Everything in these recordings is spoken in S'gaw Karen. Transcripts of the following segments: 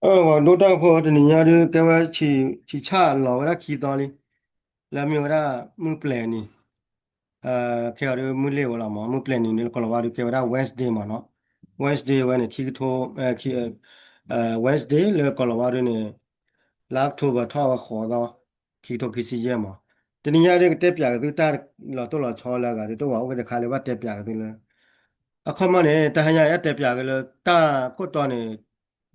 ပှၤဒိတၢ်ဖိတနံၤညါဒုးကဲဝဲ ဆံးဆၣ်လီၤဝဲဒၣ်ခံသီလံ, လၢအမ့ၢ်ဝဲဒၣ်မုၢ်ပျဲၤနံၤ, ခဲအံၤဒုးမုၢ်လ့ၤဝဲလီၤမး, မုၢ်ပျဲၤနံၤန့ၣ် လၢကီၢ်လီၤဝါဒုးကဲဝဲဒၣ် Wednesday မးနီၤ, Wednesday ဝဲန့ၣ် ခံကထိ Wednesday လၢကီၢ်လီၤဝါဒုးန့ၣ် လါ October ထီၣ်ဝဲဃိးသီ ခံကထိခံဆံယဲၢ်မး, တနံၤညါဒုးကတဲပၠးက့ၤသုတၢ်လီၤတိၢ်လီၤဆီလၢအဂၤဒုး တအိၣ်ဘၣ်အိၣ်က့ၤတခါလၢဘၣ်တဲပၠးက့ၤသုလၢ အခီမီန့ၣ် တဟါညါအတဲပၠးက့ၤလၢတၢ်ခိၣ်တီန့ၣ်,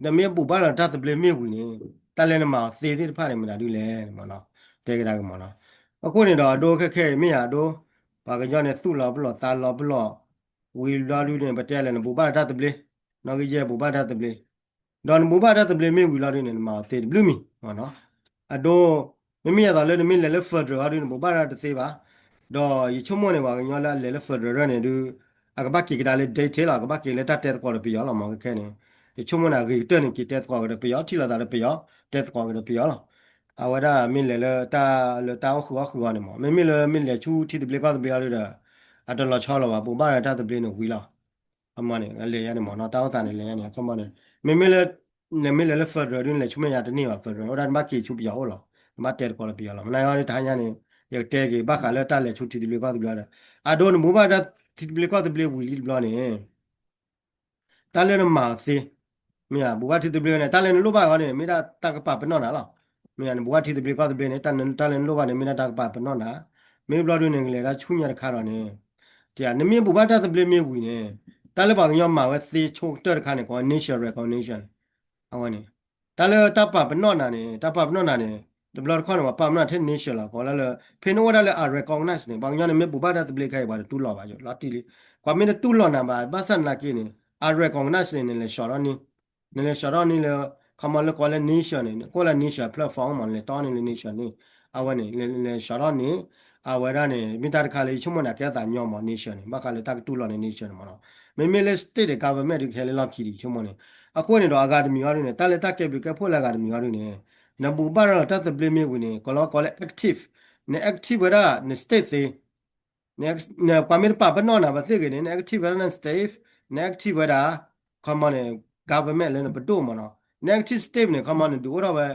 နမ့ၢ်ဘူၣ်ဘၣ်လီၤတၢ်သဘျ့မ့ၢ်ဝံၤန့ၣ် တၢ်လၢနမၤအီၤသ့သ့ၣ်တဖၣ်န့ၣ် မတၤဒုလဲၣ်မးနီၤ, တဲကဒါက့ၤမးနီၤ, အဃိန့ၣ်ဒီးအဒိခဲခဲအံၤမ့ၢ်ယၤအဒိ, ပှၤကညီန့ၣ်သူၣ်လီၤပလီၢ်သးလီၤပလီၢ်, ဝံၤလီၤဒုးန့ၣ် ပတဲလဲၣ် နဘူၣ်ဘၣ်တၢ်သဘျ့, နီၣ်ဂံၢ်ယဲၢ်ဘူၣ်ဘၣ်တၢ်သဘျ့ ဒီးနဘူၣ်ဘၣ်တၢ်သဘျ့မ့ၢ်ဝံၤလီၤဒုးန့ၣ် နမၤအီၤသ့တဘျုးမံၤမးနီၤ, အဒိ, မ့မ့ၢ်ယသးလၢနမ့ၢ်လဲၤလၢ federal အီၤဒုး နဘူၣ်ဘၣ်တၢ်တသ့ဘၣ်, ဒီးယဆိကမိၣ်န့ၣ် ပှၤကညီလၢအလဲၤလၢ federal န့ၣ်ဒုး, အကဘၣ်က့ၤကဒါလၢ detail လီၤ, ကဘၣ်က့ၤလၢတၢ်တဲသကိးဒီးပယီၤလီၤမး ခဲခဲန့ၣ်, ယဆိကမိၣ်န့ၣ် အဂ့ၤကတၢၢ်န့ၣ် က့ၤတဲသကိးကဒီးပယီၤ ထံၣ်လိာ်သးဒီးပယီၤ, တဲသကိးကဒီးပယီၤလီၤ, အဝဲဒၣ်မ့ၢ်လဲၤလၢတၢ်လၢတၢ်အိၣ်ဃုာ်အီၣ်ဃုာ်အီၤန့ၣ်မး, မ့မ့ၢ်လၢမ့ၢ်လဲၤဆူထံသဘျ့ကီၢ်သဘျ့အီၤဒုးဒီး, အတလီၤဆီလီၤဘၣ် ဘူၣ်ဘၣ်တၢ်သဘျ့န့ၣ်ဝံၤလီၤ အမန့ၣ် လဲၤယါန့ၣ်မးနီၤ တၢ်အိၣ်သးန့ၣ် လဲၤယါန့ၣ် အခီမန့ၣ်, မ့မ့ၢ်လၢ, နမ့ၢ်လဲၤလၢ federal ဒုး နလဲၤဆူမဲာ်ညါတန့ၢ်ဘၣ် federal အိၣ်ဒၣ်နဘၣ်က့ၤဆူပယီၤအိၣ်လီၤ, နဘၣ်တဲသကိးလၢပယီၤလီၤ, မနုၤအီၤန့ၣ်တဟါညါန့ၣ်, ယကတဲက့ၤ ဘၣ်ဃးလၢတၢ်လဲၤဆူထံသဘျ့ကီၢ်သဘျ့ဒီး, အဒိနဘူၣ်ဘၣ်တၢ်ထံသဘျ့ကီၢ်သဘျ့ဝံၤလံတဘျီန့ၣ် တၢ်လၢနမၤအီၤသ့, မ့ၢ်ဧါ ဘူၣ်ဘၣ်ထံသဘျ့န့ၣ် တၢ်လၢနလိၣ်ဘၣ်အီၤန့ၣ် မ့ၢ်ဒၣ်တၢ်ကပာ်ပနီၣ်နၤလီၤ, မ့ၢ်ဧါ နဘူၣ်ဘၣ်ထံသဘျ့ကီၢ်သဘျ့န့ၣ် တၢ်လၢနလိၣ်ဘၣ်န့ၣ် မ့ၢ်ဒၣ်တၢ်ကပာ်ပနီၣ်နၤ, မ့ၢ်ဘျီဒုးန့ၣ် နကလဲၤတၢ်ဆူညါတခါဒီးန့ၣ်, နမ့ၢ်ဘူၣ်ဘၣ်တၢ်သဘျ့မ့ၢ်ဝံၤန့ၣ်, တၢ်လၢပှၤကညီမၤဝဲသ့ဆိကတၢၢ်တခါန့ၣ် ကိး nation recognition အဝဲန့ၣ်, တၢ်လၢတၢ်ပာ်ပနီၣ်နၤန့ၣ် တၢ်ပာ်ပနီၣ်နၤန့ၣ်, တဘျီတခီၣ်န့ၣ် ပှၤပာ်ပနီၣ်ထဲ nation လီၤ ကိးလၢလၢ, ဖဲနအိၣ်ဒၣ်လၢ unrecognized န့ၣ် ပှၤကညီန့ၣ်မ့ၢ်ဘူၣ်ဘၣ်တၢ်သဘျ့ခဲအံၤ ပှၤတတူၢ်လိာ်ဘၣ်ယိၤ လီၤတံၢ်လံ, ကွၢ်မ့ၢ်တတူၢ်လိာ်နၤဘၣ် ဘၣ်ဆၣ်သနာ်က့န့ၣ် unrecognized န့ၣ် နလဲၤဆှီထီၣ်န့ၣ်, နလဲၤဆှီထီၣ်န့ၣ်လၢ, ခီမီလၢကိးလၢ nation န့ၣ် ကိးလၢ nation platform မး နလဲၤတီၢ်န့ၣ်လၢ nation န့ၣ်, အဝဲန့ၣ် လဲၤဆှီထီၣ်န့ၣ်, အဝဲဒၣ်န့ၣ် မ့ၢ်တၢ်တခါလၢယဆိကမိၣ်န့ၣ် ကဲအသးညီမး nation န့ၣ် ဘၣ်ဃးလၢတၢ်ကတူၢ်လိာ်န့ၣ် nation န့ၣ်မးနီၤ, မ့မ့ၢ်လၢ state ဒီး government ဒုးကဟဲလၢလီၢ်ခံဒံး ယဆိကမိၣ်န့ၣ်, အဃိန့ၣ်ဒီးအဂၤတမံၤအီၤဒုးန့ၣ် တၢ်လၢတၢ်ကဲဘျုးကဲဖှိၣ်လၢအဂၤတမံၤအီၤဒုးန့ၣ်, နဘူၣ်ဘၣ်လီၤတၢ်သဘျ့မ့ၢ်ဝံၤန့ၣ် ကိးလီၤကိးလၢ active, န active ဝဲဒၣ်န state သ့ နပှၤမ့ၢ်တပာ်ပနီၣ်နၤဘၣ်သ့ၣ်ဂ့ၤန့ၣ် န active ဝဲဒၣ်န state, န active ဝဲဒၣ်, ခီမီန့ၣ် government လၢနပဒိၣ်မးနီၤ, န active state န့ၣ် ခီမီနဒုးအိၣ်ထီၣ်ဝဲ,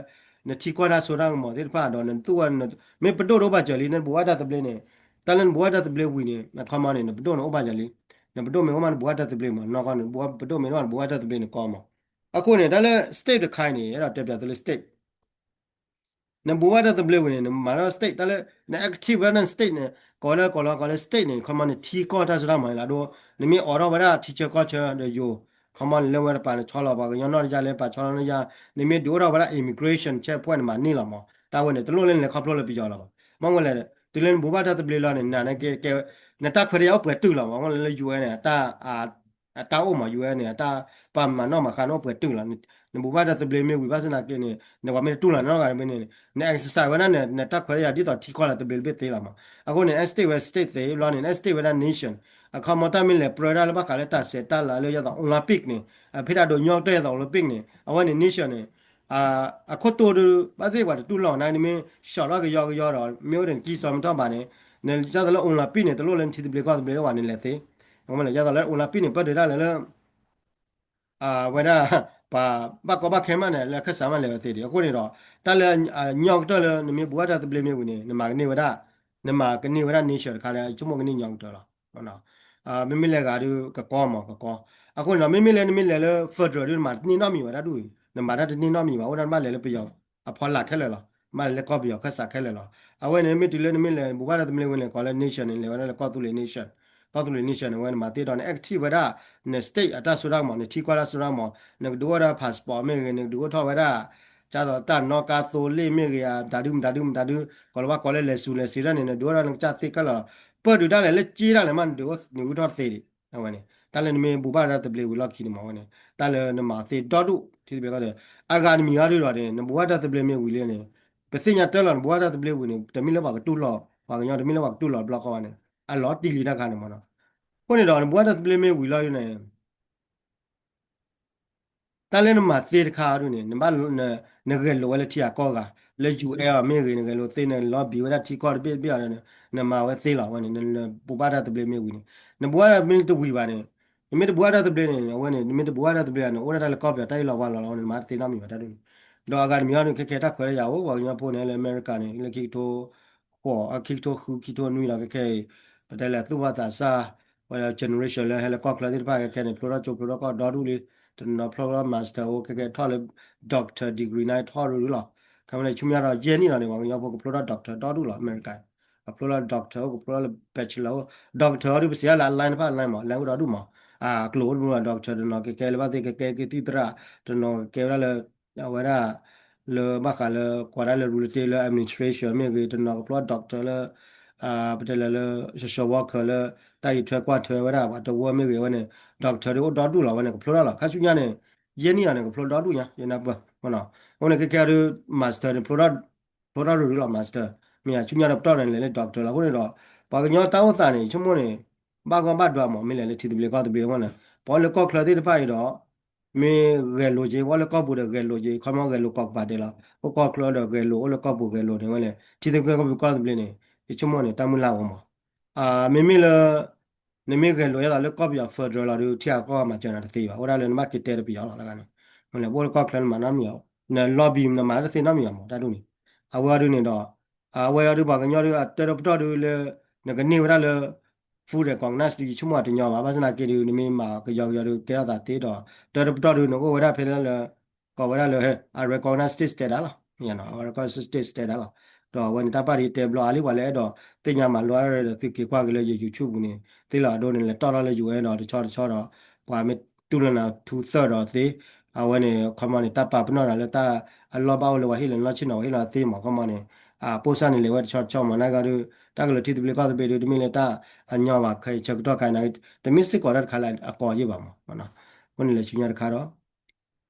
နထံကီၢ်တၢ်စိတၢ်ကမီၤသ့ၣ်တဖၣ်ဒီး နသူၣ်ဝဲ, မ့ၢ်ပဒိၣ်တအိၣ်ဘၣ်စၢၤလံ နဘူၣ်ဘၣ်တၢ်သဘျ့န့ၣ်, တၢ်လၢနဘူၣ်ဘၣ်တၢ်သဘျ့ဝံၤန့ၣ် ခီမီန့ၣ် နပဒိၣ်န့ၣ်အိၣ်ဘၣ်စၢၤလံ, နပဒိၣ်မ့ၢ်အိၣ်မးနဘူၣ်ဘၣ်တၢ်သဘျ့မး နီၢ်ကီၢ်န့ၣ် ပဒိၣ်မ့ၢ်အိၣ်မးနဘူၣ်ဘၣ်တၢ်သဘျ့န့ၣ်ကီမး, အဃိန့ၣ် တၢ်လၢ state တခါအံၤန့ၣ် အဲၣ်ဒိးတဲပၠးသုလၢ state နဘူၣ်ဘၣ်တၢ်သဘျ့ဝံၤန့ၣ် နမၤထီၣ် state တၢ်လၢ, န active ဝဲဒၣ်န state န့ၣ် ကိးလၢကိးလီၤကိးလၢ state န့ၣ် ခီမီနထံကီၢ်တၢ်စိတၢ်ကမီၤန့ၣ်လီၤဒိ, နမ့ၢ်အိးထီၣ်ဝဲဒၣ်ထံဆၢကီၢ်ဆၢဒီးယိၤ, ခီမီန့ၣ်လၢဝဲတပၤန့ၣ်ဆီလီၤ ပှၤကညီနီၢ်တယၢ်လၢပာ်ဆီလီၤနီၢ်တယၢ်, နမ့ၢ်ဒုးအိၣ်ထီၣ်ဝဲဒၣ် immigration checkpoint နမၤန့ၢ်လီၤမး, တၢ်ဝဲန့ၣ် တလိၣ်လၢနလဲၤခီဖျိလၢပယီၤလီၤဘၣ်, မ့ၢ်ဝဲလဲၣ်, တုၤလၢနဘူၣ်ဘၣ်တၢ်သဘျ့လီၤန့ၣ် နကဲ, နတၢ်ခွဲးတၢ်ယာ်အိၣ်ပှဲၤတုာ်လီၤမး, မ့ၢ်ဝဲလၢ ယူၢ်အဲၣ် န့ၣ် အတၢ်အိၣ်မး ယူၢ်အဲၣ် န့ၣ် အတၢ်ပာ်မၤနီၣ်မၤဃါန့ၣ်အိၣ်ပှဲၤတုာ်လီၤ, နဘူၣ်ဘၣ်တၢ်သဘျ့မ့ၢ်ဝံၤဘၣ်ဆၣ်သနာ်က့န့ၣ် နပှၤမ့ၢ်တတူၢ်လိာ်နနီတဂၤတဘ့ၣ်န့ၣ် န exercise ဝဲဒၣ်န့ၣ် နတၢ်ခွဲးတၢ်ယာ်ဒ်သိးထံကီၢ်လၢသဘျ့တဘ့ၣ်သ့လီၤမး, အဃိန့ၣ် state ဝဲ state သ့ဘျီန့ၣ် state ဝဲဒၣ် nation, အခီမီတၢ်မ့ၢ်လဲၤပြၢတၢ်လၢဘၣ်ဃးလၢတၢ်ဆဲးတၢ်လၤလၢယသး Olympic န့ၣ် အဖဲဒၣ်ဒိးညီကတၢၢ်ယသး Olympic န့ၣ် အဝဲန့ၣ် nation န့ၣ် အခိၣ်တိဒုး ဘၣ်သ့ၣ်ပှၤတတူၢ်လိာ်နၤ နမ့ၢ် short ထီၣ်ကယီကယီဒီး မ့ၢ်အိၣ်ဒီးနကံၢ်စီမ့ၢ်ထီၣ်ဘၣ်န့ၣ် နယသးလၢ Olympic န့ၣ် တလိၣ်လၢနထံသဘျ့ကီၢ်သဘျ့အိၣ်ဘၣ်န့ၣ်လဲၤသ့, အဃိမ့ၢ်လၢယသးလၢ Olympic န့ၣ် ပၢၢ်ဒုးတၢ်လၢလၢ အဝဲဒၣ် ပှၤဘၣ်ကီဘၣ်ခဲမးန့ၣ် လၢအခၢၣ်စးမးလဲၤဝဲသ့ဒံး အဃိန့ၣ်ဒီး တၢ်လၢအညီကတၢၢ်လၢနမ့ၢ်ဘူၣ်ဘၣ်တၢ်သဘျ့မ့ၢ်ဝံၤန့ၣ် နမၤကန့ၢ်ဝဲဒၣ် နမၤကန့ၢ်ဝဲဒၣ် nation တခါလၢဆိကမိၣ်ကန့ၢ်ညီကတၢၢ်လီၤ. မ့မ့ၢ်လဲၤဂၤဒုးကကီမးကကီ, အဃိန့ၣ်ဒီး မ့မ့ၢ်လၢနမ့ၢ်လဲၤလၢ federal ဒုး နမၤတန့ၢ်နီတမံၤဘၣ်တၢ်ဒူၣ်အံၤ နမၤတၢ်တန့ၢ်နီတမံၤဘၣ် အိၣ်ဒၣ်နဘၣ်လဲၤလၢပယီၤအဖီလာ်ခဲလၢာ်လီၤ. ဘၣ်လဲၤလၢကီၢ်ပယီၤခၢၣ်စးခဲလၢာ်လီၤ. အဝဲန့ၣ် မ့ၢ်တုၤလၢနမ့ၢ်လဲၤဘူၣ်ဘၣ်တၢ်သဘျ့ဝံၤန့ၣ် ကိးလၢ nation န့ၣ် လဲၤဝဲဒၣ်လၢကီၢ်သူလ့ၤ nation, ကီၢ်သူလ့ၤ nation န့ၣ် အဝဲန့ၣ်မၤသ့ဒီး န active ဝဲဒၣ် န state အတၢ်စိတၢ်ကမီၤ နထံကီၢ်တၢ်စိတၢ်ကမီၤ နကဒုးအိၣ်ဒီး passport မ့ၢ်ဂ့ၤ နကဒုးအိၣ်ထီၣ်ဝဲဒၣ် ကသိးတၢ်နီၣ်ကါသိလ့ၣ်မ့ၢ်ဂ့ၤ မတၤဒုမတၤဒုမတၤဒု ကိးလီၤဘၣ်ကိးလၢလဲၤစူၤလဲၤစံးထီၣ်န့ၣ် နဒုးအိၣ်ဒီးနကစၢ်သ့ခဲလၢာ်လီၤ. ပၢၢ်ဒုးတၢ်လဲၣ်လၢက့တၢ်လဲၣ်မး နဒုးအိၣ်ထီၣ်သ့ဒံး အဝဲန့ၣ် တၢ်လၢနမ့ၢ်ဘူၣ်ဘၣ်တၢ်သဘျ့ဝံၤလီၢ်ခံန့ၣ်မး အဝဲန့ၣ် တၢ်လၢနမၤသ့ဒီဒူၣ် ထံသဘျ့ကီၢ်သဘျ့ အဂၤတမံၤအီၤဒုးဒီးန့ၣ် နဘူၣ်ဘၣ်တၢ်သဘျ့မ့ၢ်ဝံၤလံန့ၣ် ပသ့ၣ်ညါတၢ်လီၤ နဘူၣ်ဘၣ်တၢ်သဘျ့ဝံၤန့ၣ် တမ့ၢ်လၢပှၤကတူၢ်လိာ် ပှၤကညီတမ့ၢ်လၢပှၤကတူၢ်လိာ်တဘျီဃီဘၣ်န့ၣ် အလီၤတံၢ်လံတၢ်ခါန့ၣ်မးနီၤ. အဃိန့ၣ်ဒီး နဘူၣ်ဘၣ်တၢ်သဘျ့မ့ၢ်ဝံၤလီၤန့ၣ် တၢ်လၢနမၤသ့တခါအီၤဒုးန့ၣ် နဘၣ် နဂဲၤလိာ်ဝဲလၢထံဂၤကီၢ်ဂၤ လၢ ယူၢ်အဲၣ် မ့ၢ်ဂ့ၤ နဂဲၤလိာ်သ့ နလီၤဘံးဝဲဒၣ်ထံကီၢ်တဘ့ၣ်တဘ့ၣ်အီၤဒီး နမၤဝဲသ့လီၤဝဲန့ၣ် နဘူၣ်ဘၣ်တၢ်သဘျ့မ့ၢ်ဝံၤန့ၣ် နဘူၣ်ဘၣ်တၢ်သဘျ့တဝံၤဘၣ်န့ၣ် နမ့ၢ်တဘူးဘၣ်တၢ်သဘျ့န့ၣ် အဝဲန့ၣ် နမ့ၢ်တဘူးဘၣ်တၢ်သဘျ့န့ၣ် အိၣ်ဒၣ်တၢ်လၢကီၢ်ပယီၤတၢ်အ့ၣ်လိာ်ဝါလိာ်လီၤ အဝဲန့ၣ် နမၤတသ့နီတမံၤဘၣ်တၢ်ဒ်န့ၣ်. ဒီးအဂၤတမံၤအံၤဒုး ခဲခဲတၢ်ခွဲးတၢ်ယာ်အိၣ် ပှၤကညီဖိန့ၣ်လၢအမဲရကၤန့ၣ် လၢခံကထိ ဃိး ခံကထိဃု ခံကထိနွံဒီး ခဲခဲအံၤ ပတဲလဲၤသူၣ်ဘၣ်သးစၢ် ဝဲ generation လၢဟဲလၢကီၢ်ချၢသ့ၣ်တဖၣ် ခဲခဲန့ၣ် ဖျိထီၣ်ကၠိဖျိထီၣ်ကီၢ်ဒီဒူၣ်လံ. တနီၤဖျိထီၣ် master အိၣ် ခဲခဲထီၣ်လၢ doctor degree န့ၣ်ထီၣ်ရူၤရူၤလီၤ. ခီမ့ၢ်လၢဆူညါဒီး ယဲၢ်နံၣ်လီၤန့ၣ် ပှၤကညီဖိကဖျိထီၣ် doctor ဒီဒူၣ်လီၤ အမဲရကၤ. ကဖျိထီၣ် doctor အိၣ် ကဖျိထီၣ်လၢ bachelor အိၣ် doctor အီၤဒုး ပစံးဒၣ်လၢအ line တဖၣ် line မး line အိၣ်ဒီဒူၣ်မး. အကျိာ်အိၣ်တမူလီၤ doctor တနီၤကကဲလၢဘၣ်သ့ၣ် ကကဲကသံၣ်သရၣ် တနီၤကကဲဝဲဒၣ်လၢ အဝဲဒၣ် လၢဘၣ်ဃးလၢ ကွၢ်ဒၣ်လၢ real estate လၢ administration မ့ၢ်ဂ့ၤ တနီၤကဖျိ doctor လၢ ပတဲလၢလၢ social worker လၢ တၢ်အံးထွဲကွၢ်ထွဲဝဲဒၣ် ပှၤတဝၢမ့ၢ်ဂ့ၤ အဝဲန့ၣ် doctor ဒုးအိၣ်ဒီဒူၣ်လီၤ အဝဲန့ၣ် ကဖျိထီၣ်လီၤ ခါဆူညါန့ၣ် ယဲၢ်နံၣ်လီၤန့ၣ် ကဖျိဒီဒူၣ်ညါ ယနၢ်ပၢၢ် အဃိန့ၣ် ခဲခဲအံၤဒုး master န့ၣ် ဖျိထီၣ်ရူၤရူၤလီၤ master မ့ၢ်ဧါ ဆူညါဒီးပတီၢ်န့ၣ် လဲၤလၢ doctor လီၤ အဃိန့ၣ်ဒီး ပှၤကညီတၢ်အိၣ်သးန့ၣ် ဆိကမိၣ်န့ၣ် ဘၣ်ဂီၢ်ဘၣ်ဒွးမး မ့ၢ်လဲၤလၢထံသဘျ့ကီၢ်သဘျ့အဂီၢ်န့ၣ် ပှၤအိၣ်လၢကီၢ်ချၢသ့ၣ်တဖၣ်အံၤဒီး မ့ၢ်ဂဲၤလိာ်က့ၤ ပှၤအိၣ်လၢကီၢ်ပူၤဒီးဂဲၤလိာ်က့ၤ ခီမီဂဲၤလိာ်ကိးကပၤဒဲးလီၤ အိၣ်ကီၢ်ချၢဒီးဂဲၤလိာ် အိၣ်လၢကီၢ်ပူၤဂဲၤလိာ်န့ၣ် ဝဲလဲၣ် ထံသဘျ့ကီၢ်သဘျ့န့ၣ် ယဆိကမိၣ်န့ၣ် တၢ်မုၢ်လၢ်အိၣ်မး မ့မ့ၢ်လၢ နမ့ၢ်ဂဲၤလိာ်အသးလၢကီၢ်ပယီၤ federal လီၤဒုး ထံဂၤကီၢ်ဂၤမၤစၢၤနၤတသ့ဘၣ် အိၣ်ဒၣ်လၢနဘၣ်က့ၤတဲတပယီၤလီၤ တဂၤန့ၣ် မ့ၢ်လဲၣ် ပအိၣ်လၢကီၢ်ချၢနမၤနီတမံၤ န lobby နမၤတသ့နီတမံၤဘၣ်မး တၢ်ဒ်န့ၣ် အဝဲအီၤဒုးန့ၣ်ဒီး အဝဲအီၤဒုးပှၤကညီဒုး အတၢတပတီၢ်ဒုးလၢ နကန့ၢ်ဝဲဒၣ်လၢ full recognize ဒုး ယဆိကမိၣ်အတညီဘၣ် ဘၣ်ဆၣ်သနာ်က့ဒုး နမ့ၢ်မၤကယီကယီဒုး ကဲထီၣ်သးသ့ဒီး တၢတပတီၢ်ဒုး နကအိၣ်ဝဲဒၣ်ဖဲလၢ ကိးဝဲဒၣ်လၢ အ recognize state status လီၤ အ recognize state status လီၤ ဒီးအဝဲန့ၣ်တၢ်ပာ်ဒုးတဲဘျီအါလံ ပှၤလၢအဲၣ်ဒိးသ့ၣ်ညါမၤလိအါဒီး သုက့ၤကွၢ်က့ၤလၢယ YouTube ပူၤန့ၣ် သ့လီၤအဒိန့ၣ် လဲၤတီၣ်ထီၣ်လၢ ယူၣ်အဲၣ် ဒီးတဆီတဆီဒီး ပှၤမ့ၢ်တူၢ်လိာ်နၤ ထူသၢၣ်ဒီးသ့ အဝဲန့ၣ် ခီမီန့ၣ် တၢ်ပာ်ပနီၣ်နၤလၢတၢ်အလီၢ်ဘၣ်အိၣ်လၢပှၤဟ့ၣ်လီၤနီၢ်ဆ့ၣ်နီၤ ပှၤဟ့ၣ်လီၤသ့မး ခီမီန့ၣ် အပိၢ်စၢ်န့ၣ်လဲၤဝဲတဆီတဆီမး နာ်က့ဒုး တၢ်ကလုာ်ထံသဘျ့ကီၢ်သဘျ့ဒုး တမ့ၢ်လၢတၢ်အညီဘၣ် ခဲအံၤဆၢကတီၢ်ခါအံၤ တမ့ၢ်စ့ၢ်ကီးတၢ်တခါလၢအကီယ့ၢ်ဘၣ်မး အဃိန့ၣ်လဲၤဆူညါတခါဒီး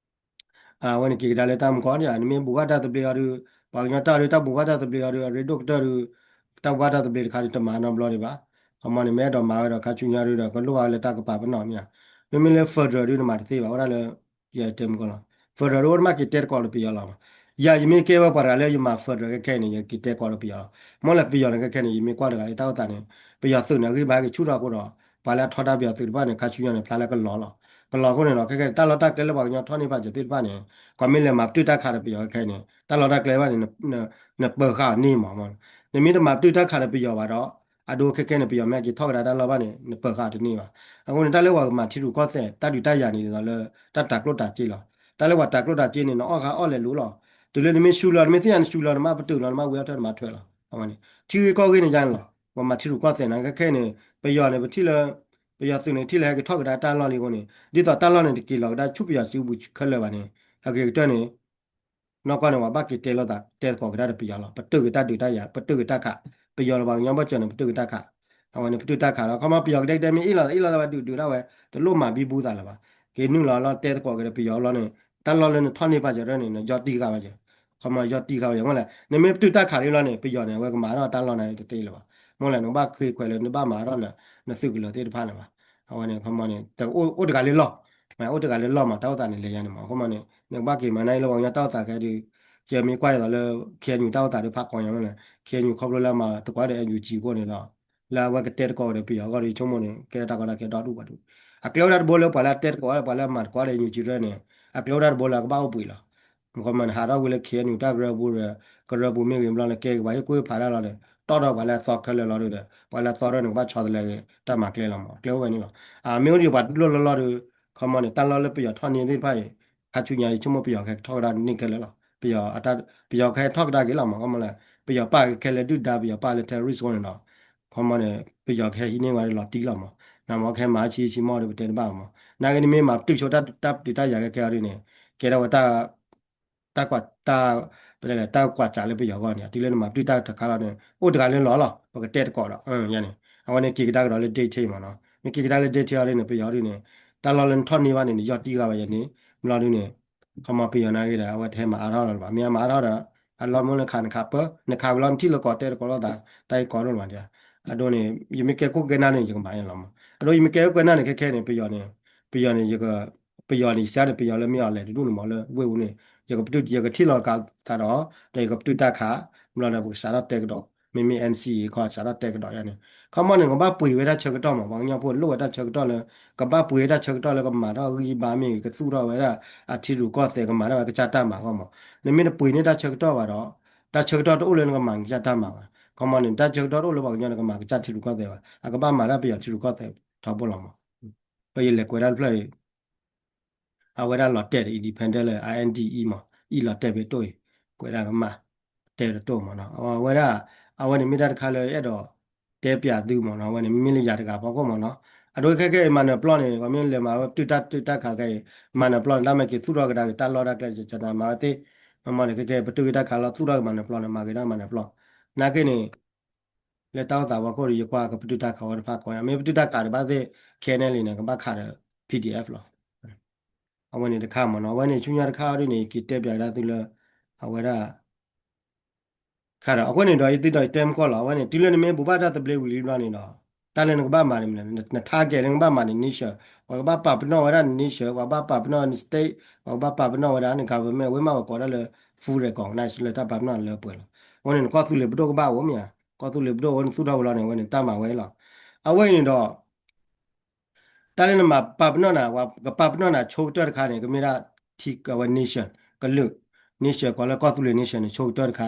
အဝဲန့ၣ်က့ၤကဒါလၢတၢ်မူကီၢ်န့ၣ် နမ့ၢ်ဘူးဘၣ်တၢ်သဘျ့အီၤဒုး ပှၤကညီတၢ်ဒုး တၢ်ဘူးဘၣ်တၢ်သဘျ့အီၤဒုး အရ့ဒိၣ်ကတၢၢ်ဒုး တၢ်ဘူးဘၣ်တၢ်သဘျ့တခါဒုး တမၤနီတဘျီဒံးဘၣ် ခီမီန့ၣ် မ့ၢ်အဲၣ်ဒိးမၤဝဲဒီး ခါဆူညါဒုးဒီး ကလိၣ်ဘၣ်လၢတၢ်ကပာ်ပနီၣ်မ့ၢ်ဧါ မ့မ့ၢ်လၢ federal ဒုး နမၤတသ့ဘၣ် အိၣ်ဒၣ်လၢ ယတဲမူကီၢ်လီၤ federal ဒုး အိၣ်တမ့ၢ်က့ၤတဲသကိးဒီးပယီၤလီၤမး ယၤယမ့ၢ်ကဲဝဲပှၤတဂၤလၢယမၤ federal ခဲခဲအံၤန့ၣ် ယက့ၤတဲသကိးဒီးပယီၤလီၤ မ့ၢ်လၢပယီၤန့ၣ် ခဲခဲအံၤန့ၣ် ယမ့ၢ်ကွၢ်တဂၤလၢတၢ်အိၣ်သးန့ၣ် ပယီၤသုးန့ၣ် အဂံၢ်ဘါက့ၤဆူၣ်ထီၣ်အဃိဒီး ပှၤလၢအထီဒါပယီၤသုးတဖၣ်န့ၣ် ခါဆူညါန့ၣ် ဖျါလၢကလီၤလီၤ ကလီၤအဃိန့ၣ်ဒီး ခဲခဲအံၤ တၢ်လီၢ်တၢ်ကျဲလၢပှၤကညီထီၣ်န့ၢ်ဘၣ်စၢၤသ့ၣ်တဖၣ်န့ၣ် ကွၢ်မ့ၢ်လဲၤမၤပတုာ်တၢ်ခးဒီးပယီၤခဲခဲအံၤန့ၣ် တၢ်လီၢ်တၢ်ကျဲဘၣ်န့ၣ် နပၢၤဃာ်အီၤန့ၢ်မး နမ့ၢ်တမၤပတုာ်တၢ်ခးဒီးပယီၤဘၣ်ဒီး အဒိခဲခဲန့ၣ် ပယီၤမ့ၢ်က့ၤထီၣ်ကဒါတၢ်လီၢ်ဘၣ်န့ၣ် နပၢၤဃာ်အီၤတန့ၢ်ဘၣ် အဃိန့ၣ် တၢ်လၢပှၤကမၤထံရူၢ်ကီၢ်သဲး တၢ်ဒုးတၢ်ယၤန့ၣ် ဒ်သိးလၢ တၢ်တၤကျိၣ်တၤစ့လီၤ တၢ်လၢပှၤတၤကျိၣ်တၤစ့န့ၣ် နအီၣ်ဃာ်အီၣ်လဲၤလိၤလီၤ တုၤလၢနမ့ၢ်ရှူလီၤ နမ့ၢ်သ့ၣ်ညါနရှူလီၤ နမ့ၢ်ပတုာ်လီၤ နမ့ၢ်ဝံၤအီၣ်ထၢၣ်နမ့ၢ်ထွဲလီၤ အဝဲန့ၣ် ထံဂ့ၢ်ကီၢ်ဂ့ၢ်န့ၣ်ယါန့ၣ်လီၤ ပှၤမၤထံရူၢ်ကီၢ်သဲးန့ၣ် ခဲခဲအံၤန့ၣ် ပယီၤန့ၣ် ပထံၣ်လၢ ပယီၤသုးန့ၣ်ထံၣ်လၢဟဲက့ၤထီၣ်ကဒါတၢ်လီၢ်လံအဃိန့ၣ် ဒ်သိးတၢ်လီၢ်န့ၣ် တက့ၤလီၤကဒါဆူပယီၤစုပူၤခဲလၢာ်ဘၣ်န့ၣ် အဂ့ၤကတၢၢ်န့ၣ် နီၢ်ကီၢ်န့ၣ် ပှၤဘၣ်က့ၤတဲလိာ်သး တဲသကိးကဒါဒီးပယီၤလီၤ ပတုာ်က့ၤတၢ်ဒုးတၢ်ယၤ ပတုာ်က့ၤတၢ်ခး ပယီၤလၢပှၤကညီဘၢၣ်စၢၤန့ၣ် ပတုာ်က့ၤတၢ်ခး အဝဲန့ၣ် ပတုာ်တၢ်ခးလီၤ ခီမီပယီၤကဒဲကဒဲမ့ၢ်အ့ၣ်လိာ်သးအ့ၣ်လိာ်သးဝဲဒုးဒုးဒၣ်ဝဲ တလိၣ်မၤဘံဘူသးလၢၤဘၣ် က့ၤနုာ်လီၤလီၤတဲသကိးက့ၤဒီးပယီၤလီၤန့ၣ် တၢ်လီၢ်လၢနထီၣ်န့ၢ်ပာ်စၢၤဒၣ်န့ၣ် နယီၢ်တံၢ်ဃာ်ဘၣ်စၢၤ ခီမီယီၢ်တံၢ်ဃာ်ဘၣ်စၢၤ မ့ၢ်လဲၣ် နမ့ၢ်ပတုာ်တၢ်ခးလံလီၤန့ၣ် ပယီၤန့ၣ် အဝဲကမၤထီၣ်တၢ်လီၢ်န့ၣ်တသ့လၢၤဘၣ် မ့ၢ်လဲၣ် နကဘၣ်ဃ့ခွဲးလၢ နဘၣ်မၤထီၣ်လၢ နသုးကလၢၤသ့ၣ်တဖၣ်လၢၤဘၣ် အဝဲန့ၣ် ခီမီန့ၣ် တအိၣ်အိၣ်တဂၤလၢလီၢ် မ့ၢ်အိၣ်တဂၤလၢလီၢ်မး တၢ်အိၣ်သးန့ၣ်လဲၤယါန့ၣ်မး အဃိမီန့ၣ် နကဘၣ်က့ၤမၤနၢ်အံၤလၢပှၤကညီတၢ်အိၣ်သးခဲဒုး ယမ့ၢ်ကွၢ်ယသိးလၢ ခ့ၣ်အဲၣ်ယူၣ် တၢ်အိၣ်သးဒုးဖးကီညါမ့ၢ်လဲၣ် ခ့ၣ်အဲၣ်ယူၣ် ခီဖျိလၢအမၤသကိးဒီး NUG အဃိန့ၣ်ဒီး လၢအဝဲကတဲသကိးဒီးပယီၤအဂီၢ်ဒီး ယဆိကမိၣ်န့ၣ် ကဲထီၣ်တၢ်ကီတၢ်ခဲဒီဒူၣ်ပှၤဒုး အကျဲဝဲဒၣ်တဘိလၢပှၤလၢအတဲသကိး ပှၤလၢအမၤသကိးဒီး NUG တဖၣ်န့ၣ် အကျဲဝဲဒၣ်တဘိလၢအကဘၣ်အိၣ်ဘှံးလီၤ မ့ၢ်ခီမီန့ၣ် ဟးထီၣ်ဝံၤလၢ ခ့ၣ်အဲၣ်ယူၣ် တၢ်ကရၢပူၤဒီး ကရၢပူၤမ့ၢ်ဂ့ၤဘျီန့ၣ် ကဲက့ၤပှၤဟ့ၣ်ကူၣ်ဟ့ၣ်ဖးတၢ်လီၤဒီး တီၣ်ထီၣ်ပှၤလၢအသီခဲလၢာ်လီၤဒီး ပှၤလၢအသီထီၣ်န့ၣ် ကဘၣ်ဆီတလဲက့ၤ တၢ်မၤကျဲလီၤမး အကျဲအိၣ်ဝဲန့ၣ်လီၤ မ့ၢ်အိၣ်ဒီးပှၤတလိၣ်လီၢ်လီၢ်ဒီး ခီမီန့ၣ် တၢ်လီၢ်လၢပယီၤထီၣ်န့ၢ်သ့ၣ်တဖၣ်အံၤ ခါဆူညါအံၤ ဆိကမိၣ်ပယီၤကဟဲထီၣ်ကဒါန့ၢ်ခဲလၢာ်လီၤ ပယီၤ ပယီၤကဟဲထီၣ်ကဒါက့ၤလီၤမး ခီမီလဲၣ် ပယီၤပာ်က့ၤခဲလၢာ်ဒုၣ်ဒါ ပယီၤပာ်လၢ terrorist အဃိန့ၣ်ဒီး ခီမီန့ၣ် ပယီၤကဟဲဟံးန့ၢ်ဝဲလီၤတံၢ်လီၤမး နမ့ၢ်ကဟဲမၤဆံးဆံးမီၢ်ဒီး ပတဲတဘၣ်မး နာ်က့နမ့ၢ်မၤပတုာ်ဆိတၢ် တၢ်ပတုာ်တၢ်ယၤခဲခဲအီၤဒ်န့ၣ် ကဲထီၣ်ဝဲတၢ် တၢ်ကွၢ် တၢ် ပတဲလဲၣ် တၢ်ကွၢ်စးလၢပယီၤအဂီၢ်န့ၣ် တုၤလၢနမၤပတုာ်တၢ်တခါလီၤန့ၣ် အိၣ်တဂၤလၢလီၢ်လီၤ ပကတဲသကိးဒီး ယါန့ၣ် အဝဲန့ၣ်က့ၤကဒါကဒီးလၢ detail မးနီၤ မ့ၢ်က့ၤကဒါလၢ detail အီၤဒ်န့ၣ် ပယီၤဒ်န့ၣ် တၢ်လီၢ်လၢနထီၣ်န့ၢ်ဘၣ်န့ၣ် နယီၢ်တံၢ်ဃာ်ဝဲယါန့ၣ် ဘျီဒ်န့ၣ် ခီမီပယီၤနာ်က့ဒီး အဝဲတဟဲမၤအါထီၣ်လီၤဘၣ် မ့ၢ်အမၤအါထီၣ်ဒီး အလီၢ်မ့ၢ်လၢနခးနခးပၢ နခးဝံၤလီၤနထံၣ်လၢကိးတဲသကိးလိာ်သး တၢ်အံၤကီဒိၣ်လီၤမး အဒိန့ၣ် ယမ့ၢ်ကဲခိၣ်ကဲနၢ်န့ၣ် ယကမၤန့ၣ်လီၤမး အဒိယမ့ၢ်ကဲခိၣ်ကဲနၢ်န့ၣ် ခဲခဲန့ၣ် ပယီၤန့ၣ် ပယီၤန့ၣ် ယက ပယီၤန့ၣ် ယစံးန့ၣ် ပယီၤလၢမ့ၢ်အီၤလဲၣ်တဒူၣ်န့ၣ်မး လၢဝ့ၢ်ပူၤန့ၣ် ယကပတုာ် ယကထံၣ်လီၤကးသးဒီး ဒီးယကပတုာ်တၢ်ခး ဘျီဒီးပကစးထီၣ်တဲကဒီး မ့မ့ၢ် NCA ခီ စးထီၣ်တဲကဒီးယါန့ၣ် ခီမီန့ၣ် ကဘၣ်ပှ့ၤဝဲတၢ်ဆၢကတီၢ်မး, ပှၤကညီဖိလိၣ်ဝဲတၢ်ဆၢကတီၢ်လၢ ကဘၣ်ပှ့ၤဝဲတၢ်ဆၢကတီၢ်လၢကမၤထီၣ်ဂံၢ်ဘါမ့ၢ်ဂ့ၤ, ကသူၣ်ထီၣ်ဝဲဒၣ်အထံရူၢ်ကီၢ်သဲး, ကမၤထီၣ်ဝဲကစၢ်တၢ်မၤအဂီၢ်မး. နမ့ၢ်တပှ့ၤန့ၢ်တၢ်ဆၢကတီၢ်ဘၣ်ဒီး တၢ်ဆၢကတီၢ်တအိၣ်လၢနကမၤနကစၢ်တၢ်မၤဘၣ်. ခီမီန့ၣ် တၢ်ဆၢကတီၢ်တအိၣ်လၢပှၤကညီန့ၣ် ကမၤကစၢ်ထံရူၢ်ကီၢ်သဲးဘၣ်, အကဘၣ်မၤတၢ်ပယီၤထံရူၢ်ကီၢ်သဲးထီဘိလီၤမး. ပယလဲၤကွဲးတၢ်တဖျၢၣ်အံၤ အဝဲဒၣ်လီၤတဲာ်ဒီး independent လၢ I N D E မး, အံၤလီၤတဲာ်ဖဲတိၢ်အံၤ, ကွဲးဒၣ်ကမၣ် တဲတတိၢ်မးနီၤ. အဝဲဒၣ် အဝဲန့ၣ်မ့ၢ်တၢ်တခါလၢအဲၣ်ဒိးတဲပၠးသုမးနီၤ. အဝဲန့ၣ်မ့မ့ၢ်လၢယၤတဂၤဖီခိၣ်မးနီၤ. အဒိခဲကဲအံၤ မၤနၢၤပျီန့ၣ် ပှၤမ့ၢ်လဲၤမၤဝဲပတုာ်တၢ်တုာ်တၢ်ခးခဲအံၤ မၤနၢၤပျီန့ၣ် တၢ်မၤက့ၤသူၣ်ထီၣ်ကဒါက့ၤတၢ်လီၢ်တၢ်ကျဲ ကနၤမၤဝဲသ့ၣ်, မ့ၢ်မ့ၢ်န့ၣ် ခဲကဲပတုာ်က့ၤတၢ်ခးလီၤ သူၣ်ထီၣ်က့ၤမၤနၢၤပျီန့ၣ် မၤက့ၤတၢ်မၤနၢၤပျီ, နာ်က့န့ၣ် လၢတၢ်အိၣ်သးဖီခိၣ်ဒီး ယကွၢ်ကပတုာ်တၢ်ခးဝဲတဖၣ်ကီယါ, မ့ၢ်ပတုာ်တၢ်ခးဒီးဘၣ်သ့ၣ် K N L A န့ၣ် ကဘၣ်ခးဒီး P D F လီၤ. အဝဲန့ၣ်တခါမ့ၢ်နီၤ, အဝဲန့ၣ်ဆူညါတခါအီၤဒ်န့ၣ် ယက့ၤတဲပၠးကဒါသုလၢ အဝဲဒၣ် ခါဒီး အဃိန့ၣ်ဒီး ယသုဒီးယတဲမ့ၢ်ကီၢ်လီၤ. အဝဲန့ၣ် တုၤလၢနမ့ၢ်ဘူးဘၣ်တၢ်သဘျ့ဝံၤလံဘျီန့ၣ်ဒီး တၢ်လၢနကဘၣ်မၤန့ၣ် န target လၢနကဘၣ်မၤန့ၣ် nation, ပှၤကဘၣ်ပာ်ပနီၣ်ဝဲဒၣ်န nation, ပှၤကဘၣ်ပာ်ပနီၣ်န state, ပှၤကဘၣ်ပာ်ပနီၣ်ဝဲဒၣ်န government, ဝဲမ့ၢ်ပှၤကိးဒၣ်လၢ full recognize လၢတၢ်ပာ်ပနီၣ်လၢပှဲၤလီၤ. အဃိန့ၣ် နကီၢ်သူလ့ၤပဒိၣ်ကဘၣ်အိၣ်မ့ၢ်ဧါ, ကီၢ်သူလ့ၤပဒိၣ်အဃိန့ၣ် သူၣ်ထီၣ်ဝဲလီၤန့ၣ် အဝဲန့ၣ်တၢ်မၤဝဲလီၤ. အဝဲအံၤန့ၣ်ဒီး တၢ်လၢနမၤပာ်ပနီၣ်နၤ ပှၤကပာ်ပနီၣ်နၤဆိကတၢၢ်တခါန့ၣ် ကမ့ၢ်ဒၣ်ထံကဝဲ nation ကလုာ် nation ကိးလၢကီၢ်သူလ့ၤ nation န့ၣ် ဆိကတၢၢ်တခါ,